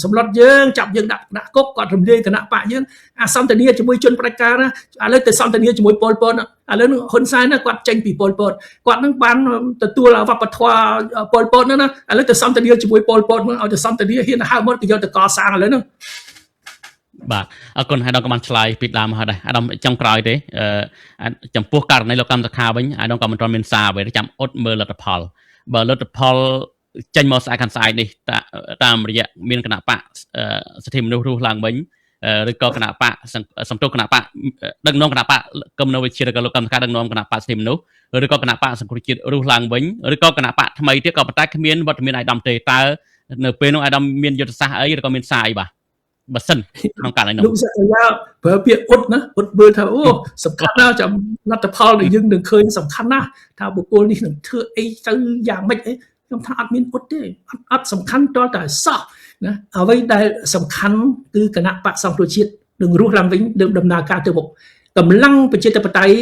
សម្លុតយើងចាប់យើងដាក់គុកគាត់រំលាយគណៈបកយើងអាសន្ទនាជាមួយជនផ្ដាច់ការណាឥឡូវទៅសន្ទនាជាមួយប៉ុលពតឥឡូវនឹងហ៊ុនសែនណាគាត់ចេញពីប៉ុលពតគាត់នឹងបានទទួលវប្បធម៌ប៉ុលពតហ្នឹងណាឥឡូវទៅសន្ទនាជាមួយប៉ុលពតហ្នឹងឲ្យទៅសន្ទនាហ៊ានហើមកគេយកទៅកសាងឥឡូវហ្នឹង បាទអរគុណហើយដល់ក៏បានឆ្លើយពីដើមហើយដែរអាដាមចុងក្រោយទេចំពោះករណីលោកកម្មសខាវិញអាដាមក៏មិនទាន់មានសារអ្វីចាំអត់មើលលទ្ធផលបើលទ្ធផលចេញមកស្អែកខាងស្អែកនេះតាមរយៈមានគណៈបកសិទ្ធិមនុស្សរស់ឡើងវិញឬក៏គណៈបកសំទោសគណៈបកដឹកនាំគណៈបកកុម្មុយវិជាឬក៏លោកកម្មសខាដឹកនាំគណៈបកសិទ្ធិមនុស្សឬក៏គណៈបកសង្គ្រោះជាតិរស់ឡើងវិញឬក៏គណៈបកថ្មីទៀតក៏ប៉ុន្តែគ្មានវត្តមានអាដាមទេតើនៅពេលនោះអាដាមមានយុទ្ធសាស្ត្រអីឬក៏មានសារអីបាទបើសិនក្នុងករណីនោះលោកសក្យាប្រើពាក្យអ៊ុតណាអ៊ុតមើលថាអូសំខាន់ណាស់ចាំលទ្ធផលដែលយើងនឹងឃើញសំខាន់ណាស់ថាបុគ្គលនេះនឹងធ្វើអីទៅយ៉ាងម៉េចអីខ្ញុំថាអត់មានអ៊ុតទេអត់សំខាន់ទាល់តែសោះណាអ្វីដែលសំខាន់គឺគណៈបកសង្គ្រោះជាតិនឹងរស់ឡើងវិញនឹងដំណើរការទៅមុខកម្លាំងប្រជាធិបតេយ្យ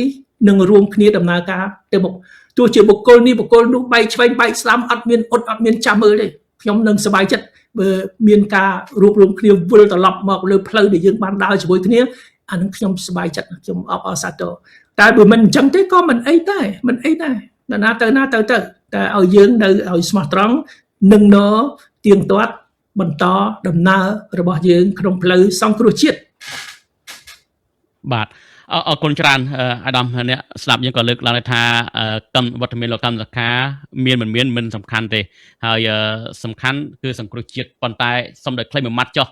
នឹងរួមគ្នាដំណើរការទៅមុខទោះជាបុគ្គលនេះបុគ្គលនោះបែកឆ្វេងបែកស្ដាំអត់មានអ៊ុតអត់មានចាំមើលទេខ្ញុំនឹងសប្បាយចិត្តបើមានការរួបរวมគ្នាវិលត្រឡប់មកលើផ្លូវដែលយើងបានដើរជាមួយគ្នាអានឹងខ្ញុំសប្បាយចិត្តខ្ញុំអបអរសាទរតែបើមិនអញ្ចឹងទេក៏មិនអីដែរមិនអីដែរណាទៅណាទៅទៅតែឲ្យយើងនៅឲ្យស្មោះត្រង់នឹងណទៀងទាត់បន្តដំណើររបស់យើងក្នុងផ្លូវសង្គ្រោះជាតិ បាទអរគុណច្រើនអាដាមអ្នកស្ដាប់យើងក៏លើកឡើងថាកម្មវត្តមានលោកកម្មសខាមានមិនមានមិនសំខាន់ទេហើយសំខាន់គឺសង្គ្រោះជាតិប៉ុន្តែសូមដោយខ្លីមួយម៉ាត់ចុះ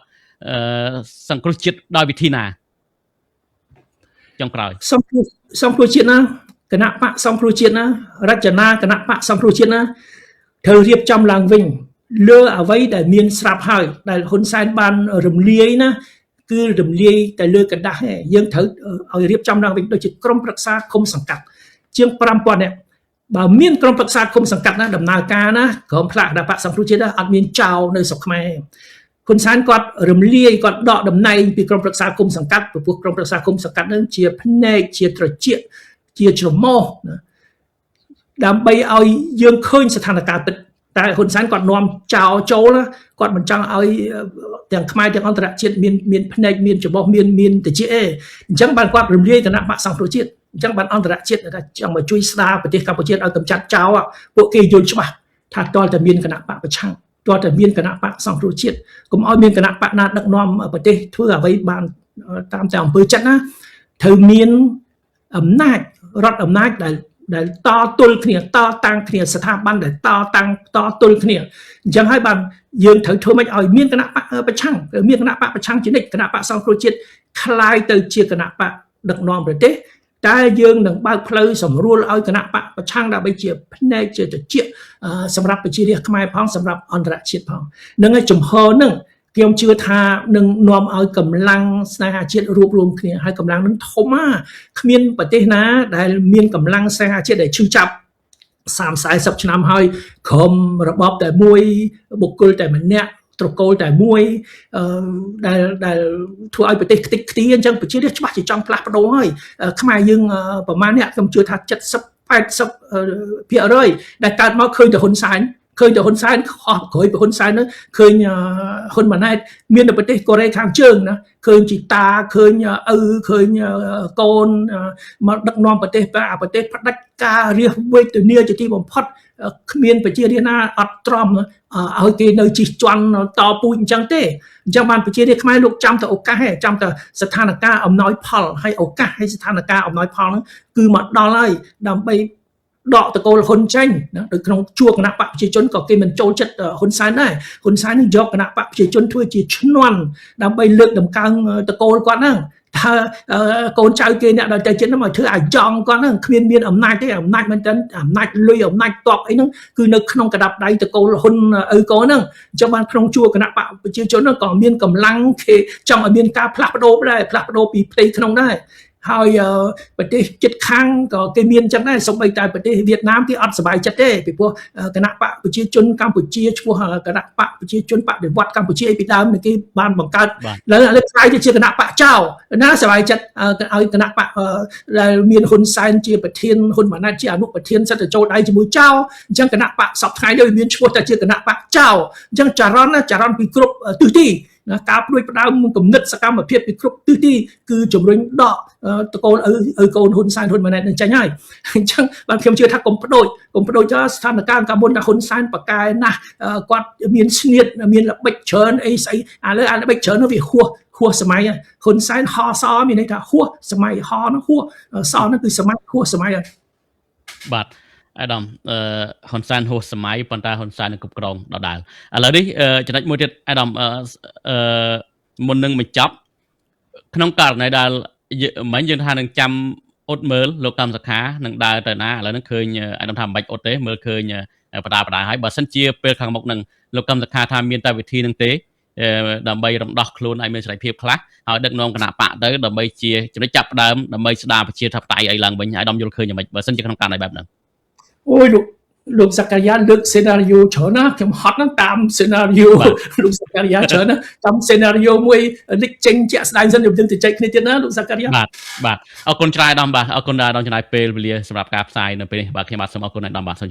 សង្គ្រោះជាតិដោយវិធីណាចុងក្រោយ សង្គ្រោះជាតិណាគណៈបកសង្គ្រោះជាតិណារចនាគណៈបកសង្គ្រោះជាតិណាត្រូវរៀបចំឡើងវិញលើអ្វីដែលមានស្រាប់ហើយដែលហ៊ុនសែនបានរំលាយណាគឺរំលាយតែលើกระดาษឯងយើងត្រូវឲ្យរៀបចំឡើងវិញដូចជាក្រុមប្រឹក្សាឃុំសង្កាត់ជាង5000នាក់បើមានក្រុមប្រឹក្សាឃុំសង្កាត់ណាដំណើរការណាក្រុមផ្លាកគណៈបកសង្គ្រោះជាតិអត់មានចោលនៅស្រុកខ្មែរហ៊ុនសែនគាត់រំលាយគាត់ដកតំណែងពីក្រុមប្រឹក្សាឃុំសង្កាត់ព្រោះក្រុមប្រឹក្សាឃុំសង្កាត់នឹងជាភ្នែកជាត្រចៀកជាច្រមុះណាដើម្បីឲ្យយើងឃើញស្ថានភាពពិតតែហ៊ុនសែនគាត់នាំចោលចូលគាត់មិនចង់ឲ្យទាំងខ្មែរទាំងអន្តរជាតិមានមានភ្នែកមានច្រមុះមានមានតិចអេអញ្ចឹងបានគាត់រំលាយគណៈបកសង្គ្រោះជាតិអញ្ចឹងបានអន្តរជាតិថាចង់មកជួយស្ដារប្រទេសកម្ពុជាឲ្យកម្ចាត់ចោលពួកគេយល់ច្បាស់ថាតើតែមានគណៈបកប្រឆាំងតើតែមានគណៈបកសង្គ្រោះជាតិកុំឲ្យមានគណៈបកណាដឹកនាំប្រទេសធ្វើអ្វីបានតាមតែអំពើចិត្តណាត្រូវមានអំណាចរដ្ឋអំណាចដែលដែលតទល់គ្នាតតាំងគ្នាស្ថាប័នដែលតតាំងតទល់គ្នាអញ្ចឹងហើយបានយើងត្រូវធ្វើម៉េចឲ្យមានគណៈបកប្រឆាំងមានគណៈបកប្រឆាំងជានិច្ចគណៈបកសង្គ្រោះជាតិក្លាយទៅជាគណៈបកដឹកនាំប្រទេសតែយើងនឹងបើកផ្លូវសម្រួលឲ្យគណៈបកប្រឆាំងដើម្បីជាភ្នែកជាត្រចៀកសម្រាប់ប្រជារាស្ត្រខ្មែរផងសម្រាប់អន្តរជាតិផងនឹងឯចំហនឹងខ្ញុំជឿថានឹងនាំឲ្យកម្លាំងស្នេហាជាតិរួបរวมគ្នាហើយកម្លាំងនឹងធំណាគ្មានប្រទេសណាដែលមានកម្លាំងស្នេហាជាតិដែលឈឺចាប់30 40ឆ្នាំហើយក្រុមរបបតែមួយបុគ្គលតែម្នាក់ត្រកូលតែមួយដែលដែលធ្វើឲ្យប្រទេសខ្ទេចខ្ទីអញ្ចឹងប្រជារាស្ត្រច្បាស់ជាចង់ផ្លាស់ប្ដូរហើយខ្មែរយើងប្រហែលអ្នកខ្ញុំជឿថា70 80%ដែលកើតមកឃើញតែហ៊ុនសែនឃើញតែហ៊ុនសែនខុសក្រោយពីហ៊ុនសែនហ្នឹងឃើញហ៊ុនម៉ាណែតមាននៅប្រទេសកូរ៉េខាងជើងណាឃើញជីតាឃើញឪឃើញកូនមកដឹកនាំប្រទេសប្រទេសផ្ដាច់ការរាសវេទនាជាទីបំផុតគ្មានប្រជារាស្ត្រណាអត់ទ្រាំឲ្យគេនៅជិះជាន់តពូជអញ្ចឹងទេអញ្ចឹងបានប្រជារាស្ត្រខ្មែរលោកចាំតែឱកាសឯងចាំតែស្ថានភាពអំណោយផលហើយឱកាសហើយស្ថានភាពអំណោយផលហ្នឹងគឺមកដល់ហើយដើម្បីដកតកូលហ៊ុនចេញណាដូចក្នុងជួរគណៈបកប្រជាជនក៏គេមិនចូលចិត្តហ៊ុនសែនដែរហ៊ុនសែននឹងយកគណៈបកប្រជាជនធ្វើជាឈ្នន់ដើម្បីលើកតម្កើងតកូលគាត់ហ្នឹងថាកូនចៅគេអ្នកដែលទៅចិត្តហ្នឹងមកធ្វើអាយ៉ងគាត់ហ្នឹងគ្មានមានអំណាចទេអំណាចមែនតើអំណាចលុយអំណាចតបអីហ្នឹងគឺនៅក្នុងកដាប់ដៃតកូលហ៊ុនឪកូនហ្នឹងអញ្ចឹងបានក្នុងជួរគណៈបកប្រជាជនហ្នឹងក៏មានកម្លាំងគេចង់ឲ្យមានការផ្លាស់ប្ដូរដែរផ្លាស់ប្ដូរពីផ្ទៃក្នុងដែរហើយប្រទេសជិតខាងក៏គេមានចឹងដែរសូម្បីតែប្រទេសវៀតណាមគេអត់សប្បាយចិត្តទេពីព្រោះគណៈបកប្រជាជនកម្ពុជាឈ្មោះគណៈបកប្រជាជនបដិវត្តកម្ពុជាអីពីដើមគេបានបង្កើតឥឡូវឥឡូវខ្លាយទៅជាគណៈបកចៅណាសប្បាយចិត្តឲ្យគណៈបកដែលមានហ៊ុនសែនជាប្រធានហ៊ុនម៉ាណែតជាអនុប្រធានសិតទៅចូលដៃជាមួយចៅអញ្ចឹងគណៈបកសពថ្ងៃនេះមានឈ្មោះតែជាគណៈបកចៅអញ្ចឹងចរន្តចរន្តពីគ្រប់ទិសទីណាការផ្ដួចផ្ដើមគំនិតសកម្មភាពពីគ្រប់ទិសទីគឺជំរុញដកតកូលឪឪកូនហ៊ុនសែនហ៊ុនម៉ាណែតនឹងចេញហើយអញ្ចឹងបានខ្ញុំជឿថាកុំផ្ដូចកុំផ្ដូចទៅស្ថានភាពកាលមុនថាហ៊ុនសែនប្រកែណាស់គាត់មានស្នៀតមានល្បិចច្រើនអីស្អីឥឡូវអាល្បិចច្រើននោះវាហួសហួសសម័យហ៊ុនសែនហសមានន័យថាហួសសម័យហនោះហួសសនោះគឺសម័យហួសសម័យហើយ បាទអាដាមអឺហ៊ុនសែនហួសសម័យប៉ុន្តែហ៊ុនសែននឹងគ្រប់គ្រងដដែលឥឡូវនេះចំណុចមួយទៀតអាដាមអឺមុននឹងបញ្ចប់ក្នុងករណីដែលមិញយើងថានឹងចាំអត់មើលលោកកម្មសខានឹងដើរទៅណាឥឡូវហ្នឹងឃើញអាដាមថាមិនបាច់អត់ទេមើលឃើញបដាបដាហើយបើសិនជាពេលខាងមុខនឹងលោកកម្មសខាថាមានតែវិធីនឹងទេដើម្បីរំដោះខ្លួនឲ្យមានសេរីភាពខ្លះហើយដឹកនាំគណៈបកទៅដើម្បីជាចំណុចចាប់ផ្ដើមដើម្បីស្ដារប្រជាធិបតេយ្យឲ្យឡើងវិញអាដាមយល់ឃើញយ៉ាងម៉េចបើសិនជាក្នុងករណីបែបហ្នឹង អូយលោកលោកសការីយ៉ាលើក scenario ច្រើនណាស់ខ្ញុំហត់ហ្នឹងតាម scenario លោកសការីយ៉ាច្រើនណាស់តាម scenario មួយលេចចេញជាក់ស្ដែងសិនយើងទៅចែកគ្នាទៀតណាលោកសការីយ៉ា បាទបាទអរគុណច្រើនអាដាមបាទអរគុណដល់អាដាមចំណាយពេលវេលាសម្រាប់ការផ្សាយនៅពេលនេះបាទខ្ញុំបាទសូមអរគុណអាដាមបាទសូម